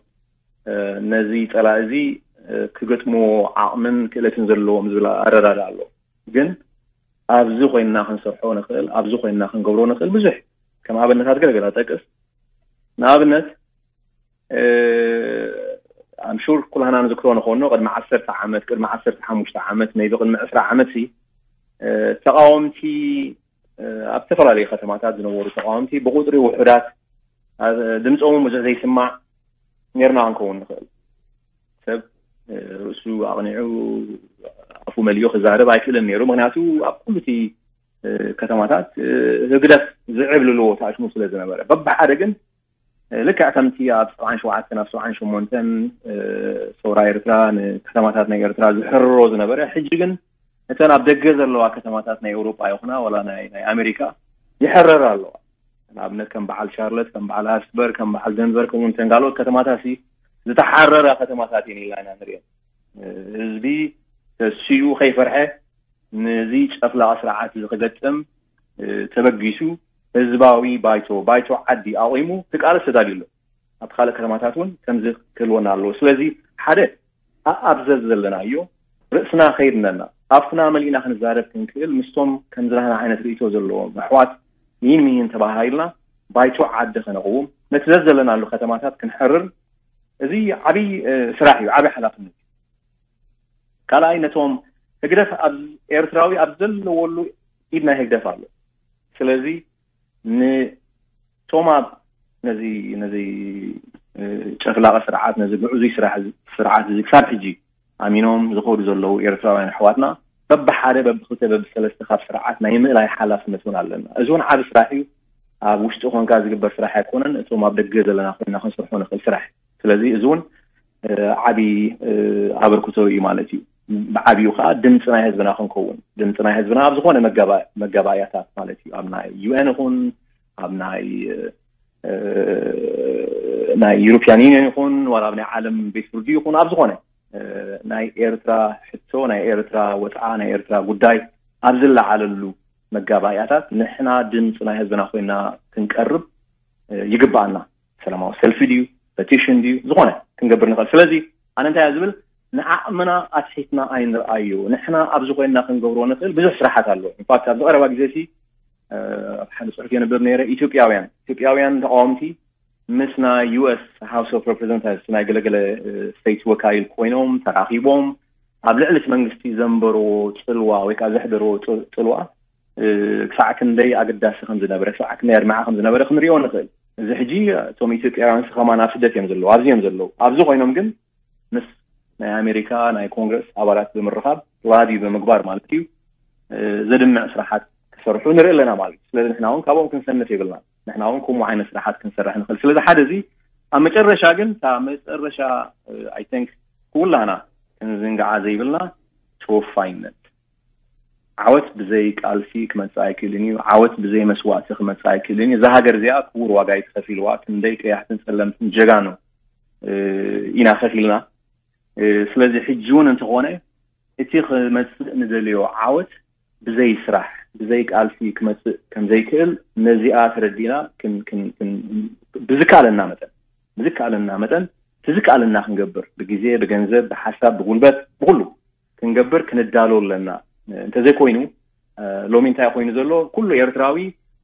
ነዚ ፀላኢ እዚ ክገጥምዎ ዓቕምን ክእለትን ዘለዎም ዝብል ኣረዳድኣ ኣሎ። ግን ኣብዚ ኮይና ክንሰርሖ ንኽእል፣ ኣብዚ ኮይና ክንገብሮ ንኽእል ብዙሕ። ከም ኣብነታት ገለገለ ጠቅስ። ንኣብነት ኣምሹር ኩላህና ንዝክሮ ንኾኖ ቅድሚ ዓሰርተ ዓመት፣ ቅድሚ ዓሰርተ ሓሙሽተ ዓመት፣ ሜቢ ቅድሚ ዕስራ ዓመት ሲ ተቃወምቲ ኣብ ዝተፈላለዩ ከተማታት ዝነበሩ ተቃወምቲ ብቁፅሪ ውሑዳት ድምፆም ብዙሕ ዘይስማዕ ኔርና ክንከውን ንኽእል። ሰብ ርእሱ ኣቕኒዑ ኣፉ መሊኡ ክዛረብ ኣይክእልን ነይሩ። ምክንያቱ ኣብ ኩሉ እቲ ከተማታት ህግደፍ ዝዕብልልዎ ተኣሽሙ ስለ ዝነበረ። በብሓደ ግን ልክዕ ከምቲ ኣብ ሰብዓን ሸውዓተን ኣብ ሰብዓን ሸሞንተን ሰውራ ኤርትራ ንከተማታት ናይ ኤርትራ ዝሕርሮ ዝነበረ፣ ሕጂ ግን እተን ኣብ ደገ ዘለዋ ከተማታት ናይ ኤውሮጳ ይኹና ዋላ ናይ ኣሜሪካ ይሕረራ ኣለዋ። ንኣብነት ከም በዓል ሻርለት፣ ከም በዓል ሃርስበርግ፣ ከም በዓል ደንቨር፣ ከምኡ እተን ካልኦት ከተማታት ዝተሓረራ ከተማታት እየን ኢልና ኢና ንሪኦ። ህዝቢ ተሲኡ ከይፈርሐ ነዚ ጨፍላቂ ስርዓት እዚ ክገጥም ተበጊሱ ህዝባዊ ባይቶ፣ ባይቶ ዓዲ ኣቑሙ ክቃለስ ተዳልዩ ኣሎ። ኣብ ካልእ ከተማታት እውን ከምዚ ክህልወና ኣለዎ። ስለዚ ሓደ ኣብ ዘዝ ዘለናዮ ርእስና ከይድነና ኣብትና መሊእና ክንዛረብ ክንክእል ምስቶም ከምዝናህና ዓይነት ርእቶ ዘለዎም ኣሕዋት ይን ምይን ተባሃሂልና ባይቶ ዓዲ ከነቕውም ነቲ ዘዝ ዘለናሉ ከተማታት ክንሕርር እዚ ዓብይ ስራሕ እዩ፣ ዓብይ ሓላፍነት እዩ። ካልኣይ ነቶም ህግደፍ ኣብ ኤርትራዊ ኣብ ዘለወሉ ኢድ ናይ ህግደፍ ኣሎ። ስለዚ ንቶም ኣብ ነዚ ነዚ ጨፍላቂ ስርዓት ነዚ ግዕዙይ ስራሕ ስርዓት እዚ ክሳብ ሕጂ ኣሚኖም ዝኸዱ ዘለዉ ኤርትራውያን ኣሕዋትና በብሓደ በብክልተ በብሰለስተ ካብ ስርዓት ናይ ምእላይ ሓላፍነት እውን ኣለና። እዚ እውን ዓቢ ስራሕ እዩ። ኣብ ውሽጢ ኮንካ ዝግበር ስራሕ ኣይኮነን፣ እቶም ኣብ ደገ ዘለና ኮይና ክንሰርሖ ንኽእል ስራሕ። ስለዚ እዚ እውን ዓቢ ኣበርክቶ እዩ ማለት እዩ። ብዓቢኡ ከዓ ድምፂ ናይ ህዝብና ክንከውን፣ ድምፂ ናይ ህዝብና ኣብ ዝኾነ መጋባእያታት ማለት እዩ፣ ኣብ ናይ ዩ ኤን ይኹን ኣብ ናይ ናይ ዩሮፒያን ዩኒየን ይኹን ዋላ ኣብ ናይ ዓለም ቤት ፍርዲ ይኹን ኣብ ዝኾነ ናይ ኤርትራ ሕቶ፣ ናይ ኤርትራ ወፅዓ፣ ናይ ኤርትራ ጉዳይ ኣብ ዝለዓለሉ መጋባእያታት ንሕና ድምፂ ናይ ህዝብና ኮይና ክንቀርብ ይግባኣና። ሰላማዊ ሰልፊ ድዩ፣ ፐቲሽን ድዩ፣ ዝኾነ ክንገብር ንኽእል። ስለዚ ኣነ እንታይ እየ ዝብል፣ ንዓቕምና ኣትሒትና ኣይንርኣዮ። ንሕና ኣብዚ ኮይንና ክንገብሮ ንኽእል ብዙሕ ስራሓት ኣሎ። ኢንፋክት ኣብዚ ቀረባ ግዜ ሲ ኣብ ሓደ ፅሑፍ የንብብ ነይረ። ኢትዮጵያውያን ኢትዮጵያውያን ተቃወምቲ ምስ ናይ ዩ ኤስ ሃውስ ኦፍ ሬፕሬዘንታቲቭስ ናይ ገለገለ ስቴት ወካይል ኮይኖም ተራኺቦም ኣብ ልዕሊ እቲ መንግስቲ ዘንበርዎ ፅልዋ ወይ ከዓ ዘሕደርዎ ፅልዋ ክሳዕ ክንደይ ኣገዳሲ ከም ዝነበረ፣ ክሳዕ ክንደይ ኣድማዒ ከም ዝነበረ ክንሪኦ ንኽእል። እዚ ሕጂ እቶም ኢትዮጵያውያን ከማን ኣብ ስደት እዮም ዘለዉ፣ ኣብዚ እዮም ዘለዉ። ኣብዚ ኮይኖም ግን ምስ ናይ ኣሜሪካ ናይ ኮንግረስ ኣባላት ብምርኻብ፣ ላቢ ብምግባር ማለት እዩ፣ ዘድምዕ ስራሓት ክሰርሑ ንርኢ ኣለና ማለት እዩ። ስለዚ ንሕና እውን ካብኦም ክንሰንፍ የብልና። ንሕና እውን ከምኡ ዓይነት ስራሓት ክንሰርሕ ንኽእል። ስለዚ ሓደ እዚ ኣብ መጨረሻ ግን እታ መጨረሻ ኣይ ቲንክ ኩላና ክንዝንግዓ ዘይብልና ተወፋይነት። ዓወት ብዘይ ቃልሲ ክመፅእ ኣይክእልን እዩ። ዓወት ብዘይ መስዋእቲ ክመፅእ ኣይክእልን እዩ። እዛ ሃገር እዚኣ ክቡር ዋጋ እዩ ተኸፊልዋ። ክንደይ ቀያሕትን ፀለምትን ጀጋኑ ኢና ከፊልና። ስለዚ ሕጂ እውን እንተኾነ እቲ ክመፅእ ንደልዮ ዓወት ብዘይ ስራሕ ብዘይ ቃልሲ ክመፅእ ከምዘይክእል ነዚኣ ተረዲና ብዝከኣለና መጠን ብዝከኣለና መጠን ብዝከኣለና ክንገብር ብግዜ ብገንዘብ ብሓሳብ ብጉልበት ብኩሉ ክንገብር ክንዳሎ ኣለና። እንተዘይኮይኑ ሎሚ እንታይ ኮይኑ ዘሎ፣ ኩሉ ኤርትራዊ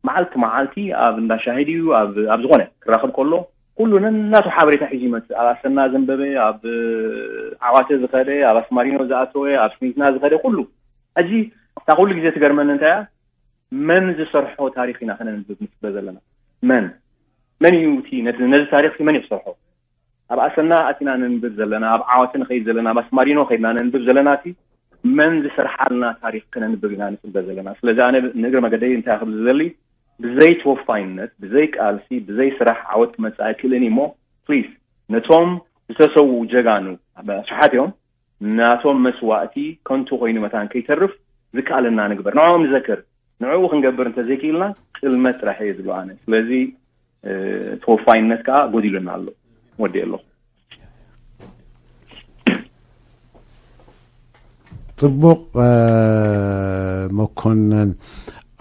መዓልቲ መዓልቲ ኣብ እንዳ ሻሂ ድዩ ኣብ ዝኾነ ክራኸብ ከሎ ኩሉ ነናቱ ሓበሬታ ሒዙ ይመፅእ። ኣብ ኣሰና ዘንበበ፣ ኣብ ዓዋተ ዝኸደ፣ ኣብ ኣስማሪኖ ዝኣተወ፣ ኣብ ስኒትና ዝኸደ ኩሉ። ሕጂ እታ ኩሉ ግዜ ትገርመኒ እንታይ እያ፣ መን ዝሰርሖ ታሪኽ ኢና ከነንብብ ንፅበ ዘለና? መን መን እዩ እቲ ነዚ ታሪኽ መን እዩ ዝሰርሖ? ኣብ ኣሰና ኣቲና ነንብብ ዘለና፣ ኣብ ዓዋተ ንኸይድ ዘለና፣ ኣብ ኣስማሪኖ ከይድና ነንብብ ዘለና እቲ መን ዝሰርሓልና ታሪኽ ከነንብብ ኢና ንፅበ ዘለና። ስለዚ ኣነ ንእግረ መገደይ እንታይ ክብል ዝደሊ፣ ብዘይ ተወፋይነት ብዘይ ቃልሲ ብዘይ ስራሕ ዓወት ክመፅእ ኣይክእልን እዩ። እሞ ፕሊስ ነቶም ዝተሰውኡ ጀጋኑ ኣሽሓት እዮም፣ ናቶም መስዋእቲ ከንቱ ኮይኑ መታን ከይተርፍ ዝከኣለና ንግበር፣ ንዕኦም ንዘክር። ንዕኡ ክንገብር እንተዘይክኢልና ጥልመት ጥራሕ እየ ዝብሎ ኣነ። ስለዚ ተወፋይነት ከዓ ጎዲሉና ኣሎ። ወዲ ኣለኹ። ፅቡቕ መኮነን፣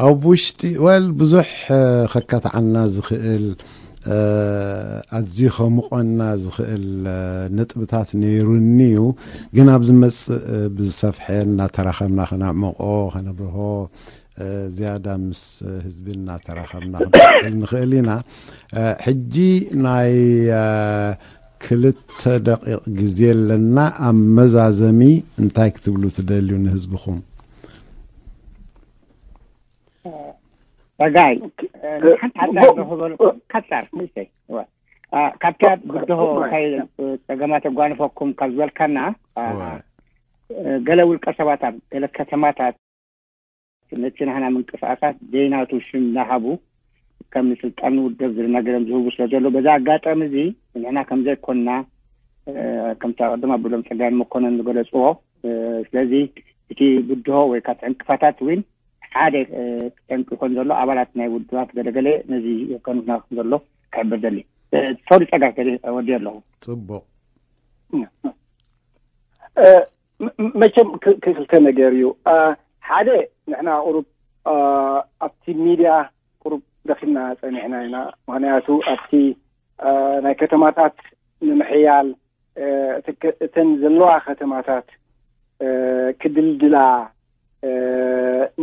ኣብ ውሽጢ ወል ብዙሕ ከካትዓና ዝኽእል ኣዝዩ ከሙቐና ዝኽእል ነጥብታት ነይሩኒ እዩ። ግን ኣብ ዝመፅእ ብዝሰፍሐ እናተራኸብና ከነዕምቖ ከነብርሆ ዝያዳ ምስ ህዝቢ እናተራኸብና ክንቅፅል ንኽእል ኢና። ሕጂ ናይ ክልተ ደቂቕ ግዜ ኣለና። ኣብ መዛዘሚ እንታይ ክትብሉ ትደልዩ ንህዝብኹም? ጸጋይ ሓንቲ ሓሳብ ክበልኩም ሓሳብ ንእሽተይ ካብታ ብድሆ እንታይ ጸገማት ኣጓንፈኩም ካብ ዝበልካና ገለ ውልቀ ሰባት ኣብ ገለ ከተማታት ነቲ ናህና ምንቅስቃሳት ዘይናቱ ሽም እናሃቡ ከም ስልጣን ውደብ ዝልና ገለም ዝህቡ ስለ ዘሎ በዛ ኣጋጣሚ እዚ ንሕና ከም ዘይኮንና ከምቲ ኣቀድም ኣቢሎም ጸጋን መኮነን ዝገለጽዎ ስለዚ እቲ ብድሆ ወይ ካብ ዕንቅፋታት እውን ሓደ ጠንቂ ይኮን ዘሎ ኣባላት ናይ ውድባት ገለገለ ነዚ የከኑትና ከም ዘሎ ክሕብር ደሊ ሶሪ ጸጋ ወዲ ኣለኹ ጽቡቕ መቸም ክልተ ነገር እዩ ሓደ ንሕና ቁሩብ ኣብቲ ሚድያ ቁሩብ ደኺምና ጸኒሕና ኢና ምክንያቱ ኣብቲ ናይ ከተማታት ንምሕያል እተን ዘለዋ ከተማታት ክድልድላ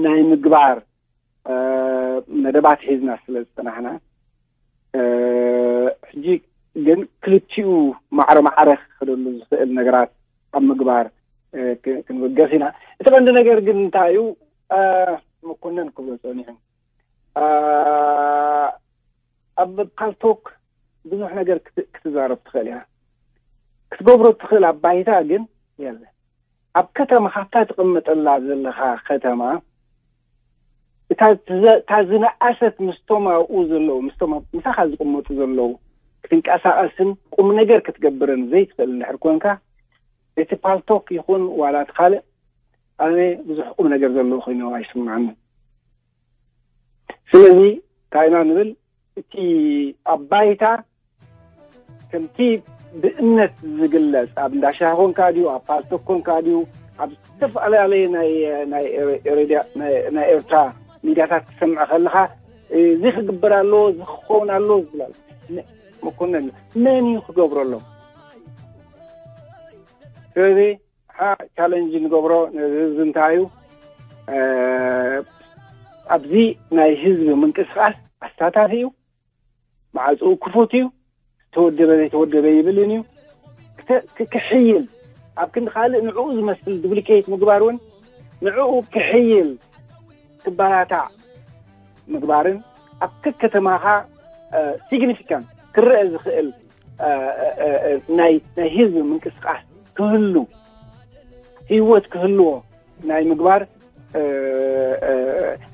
ናይ ምግባር መደባት ሒዝና ስለ ዝጸናሕና ሕጂ ግን ክልቲኡ ማዕረ ማዕረ ክኸደሉ ዝኽእል ነገራት ኣብ ምግባር ክንብገስ ኢና። እቲ ቀንዲ ነገር ግን እንታይ እዩ? መኮነን ክብሎ ጸኒሑ ኣብ ፓልቶክ ብዙሕ ነገር ክትዛረብ ትኽእል ኢኻ። ክትገብሮ ትኽእል ኣብ ባይታ ግን የለ። ኣብ ከተማ ካብታ ትቕመጠላ ዘለኻ ከተማ እታ ዝነኣሰት ምስቶም ኣብኡ ዘለዉ ምስቶም ምሳኻ ዝቕመጡ ዘለዉ ክትንቀሳቐስን ቁም ነገር ክትገብርን ዘይትኽእል እንድሕር ኮንካ እቲ ፓልቶክ ይኹን ዋላ እቲ ካልእ ኣነ ብዙሕ ቁም ነገር ዘለዎ ኮይኑ ኣይስምዓንን። ስለዚ እንታይ ኢና ንብል እቲ ኣብ ባይታ ከምቲ ብእምነት ዝግለጽ ኣብ እንዳሻህ ኮንካ ድዩ ኣብ ፓልቶክ ኮንካ ድዩ ኣብ ዝተፈላለየ ናይ ኤርትራ ሚድያታት ትሰምዐ ከለኻ እዚ ክግበር ኣለዎ እዚ ክኸውን ኣለዎ ዝብላል መኮነን መን እዩ ክገብረሎም ስለዚ ሓ ቻለንጅ ንገብሮ ነዚ ህዝቢ እንታይ እዩ ኣብዚ ናይ ህዝቢ ምንቅስቃስ ኣሳታፊ እዩ። ማዕፅኡ ክፉት እዩ። ዝተወደበ ዘይተወደበ ይብልን እዩ። ክሕይል ኣብ ክንዲ ካልእ ንዕኡ ዝመስል ዱፕሊኬት ምግባር እውን ንዕኡ ክሕይል ክበራታዕ ምግባርን ኣብ ከከተማኻ ሲግኒፊካንት ክረአ ዝኽእል ናይ ህዝቢ ምንቅስቃስ ክህሉ፣ ህይወት ክህልዎ ናይ ምግባር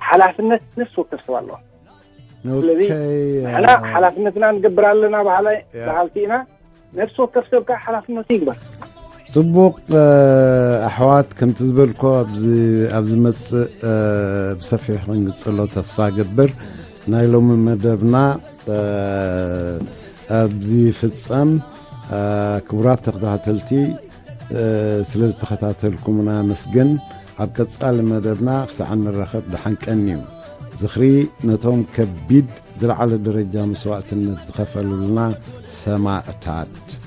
ሓላፍነት ነፍሲ ወከፍ ሰብ ኣለዎ። ስለዚ ንሕና ሓላፍነትና ንገብር ኣለና በሃልቲ ኢና። ነፍሲ ወከፍ ሰብ ከዓ ሓላፍነቱ ይግበር። ፅቡቕ። ኣሕዋት፣ ከምቲ ዝበልኮ ኣብ ዝመፅእ ብሰፊሕ ክንግፅሎ ተስፋ ገብር። ናይ ሎሚ መደብና ኣብዚ ፍፀም። ክቡራት ተኸታተልቲ፣ ስለ ዝተኸታተልኩምና ኣመስግን። ኣብ ቀጻሊ መደብና ክሳዕ እንራኸብ ደሓን ቀንዩ። ዝኽሪ ነቶም ከቢድ ዝለዓለ ደረጃ መስዋእትነት ዝኸፈሉልና ሰማእታት።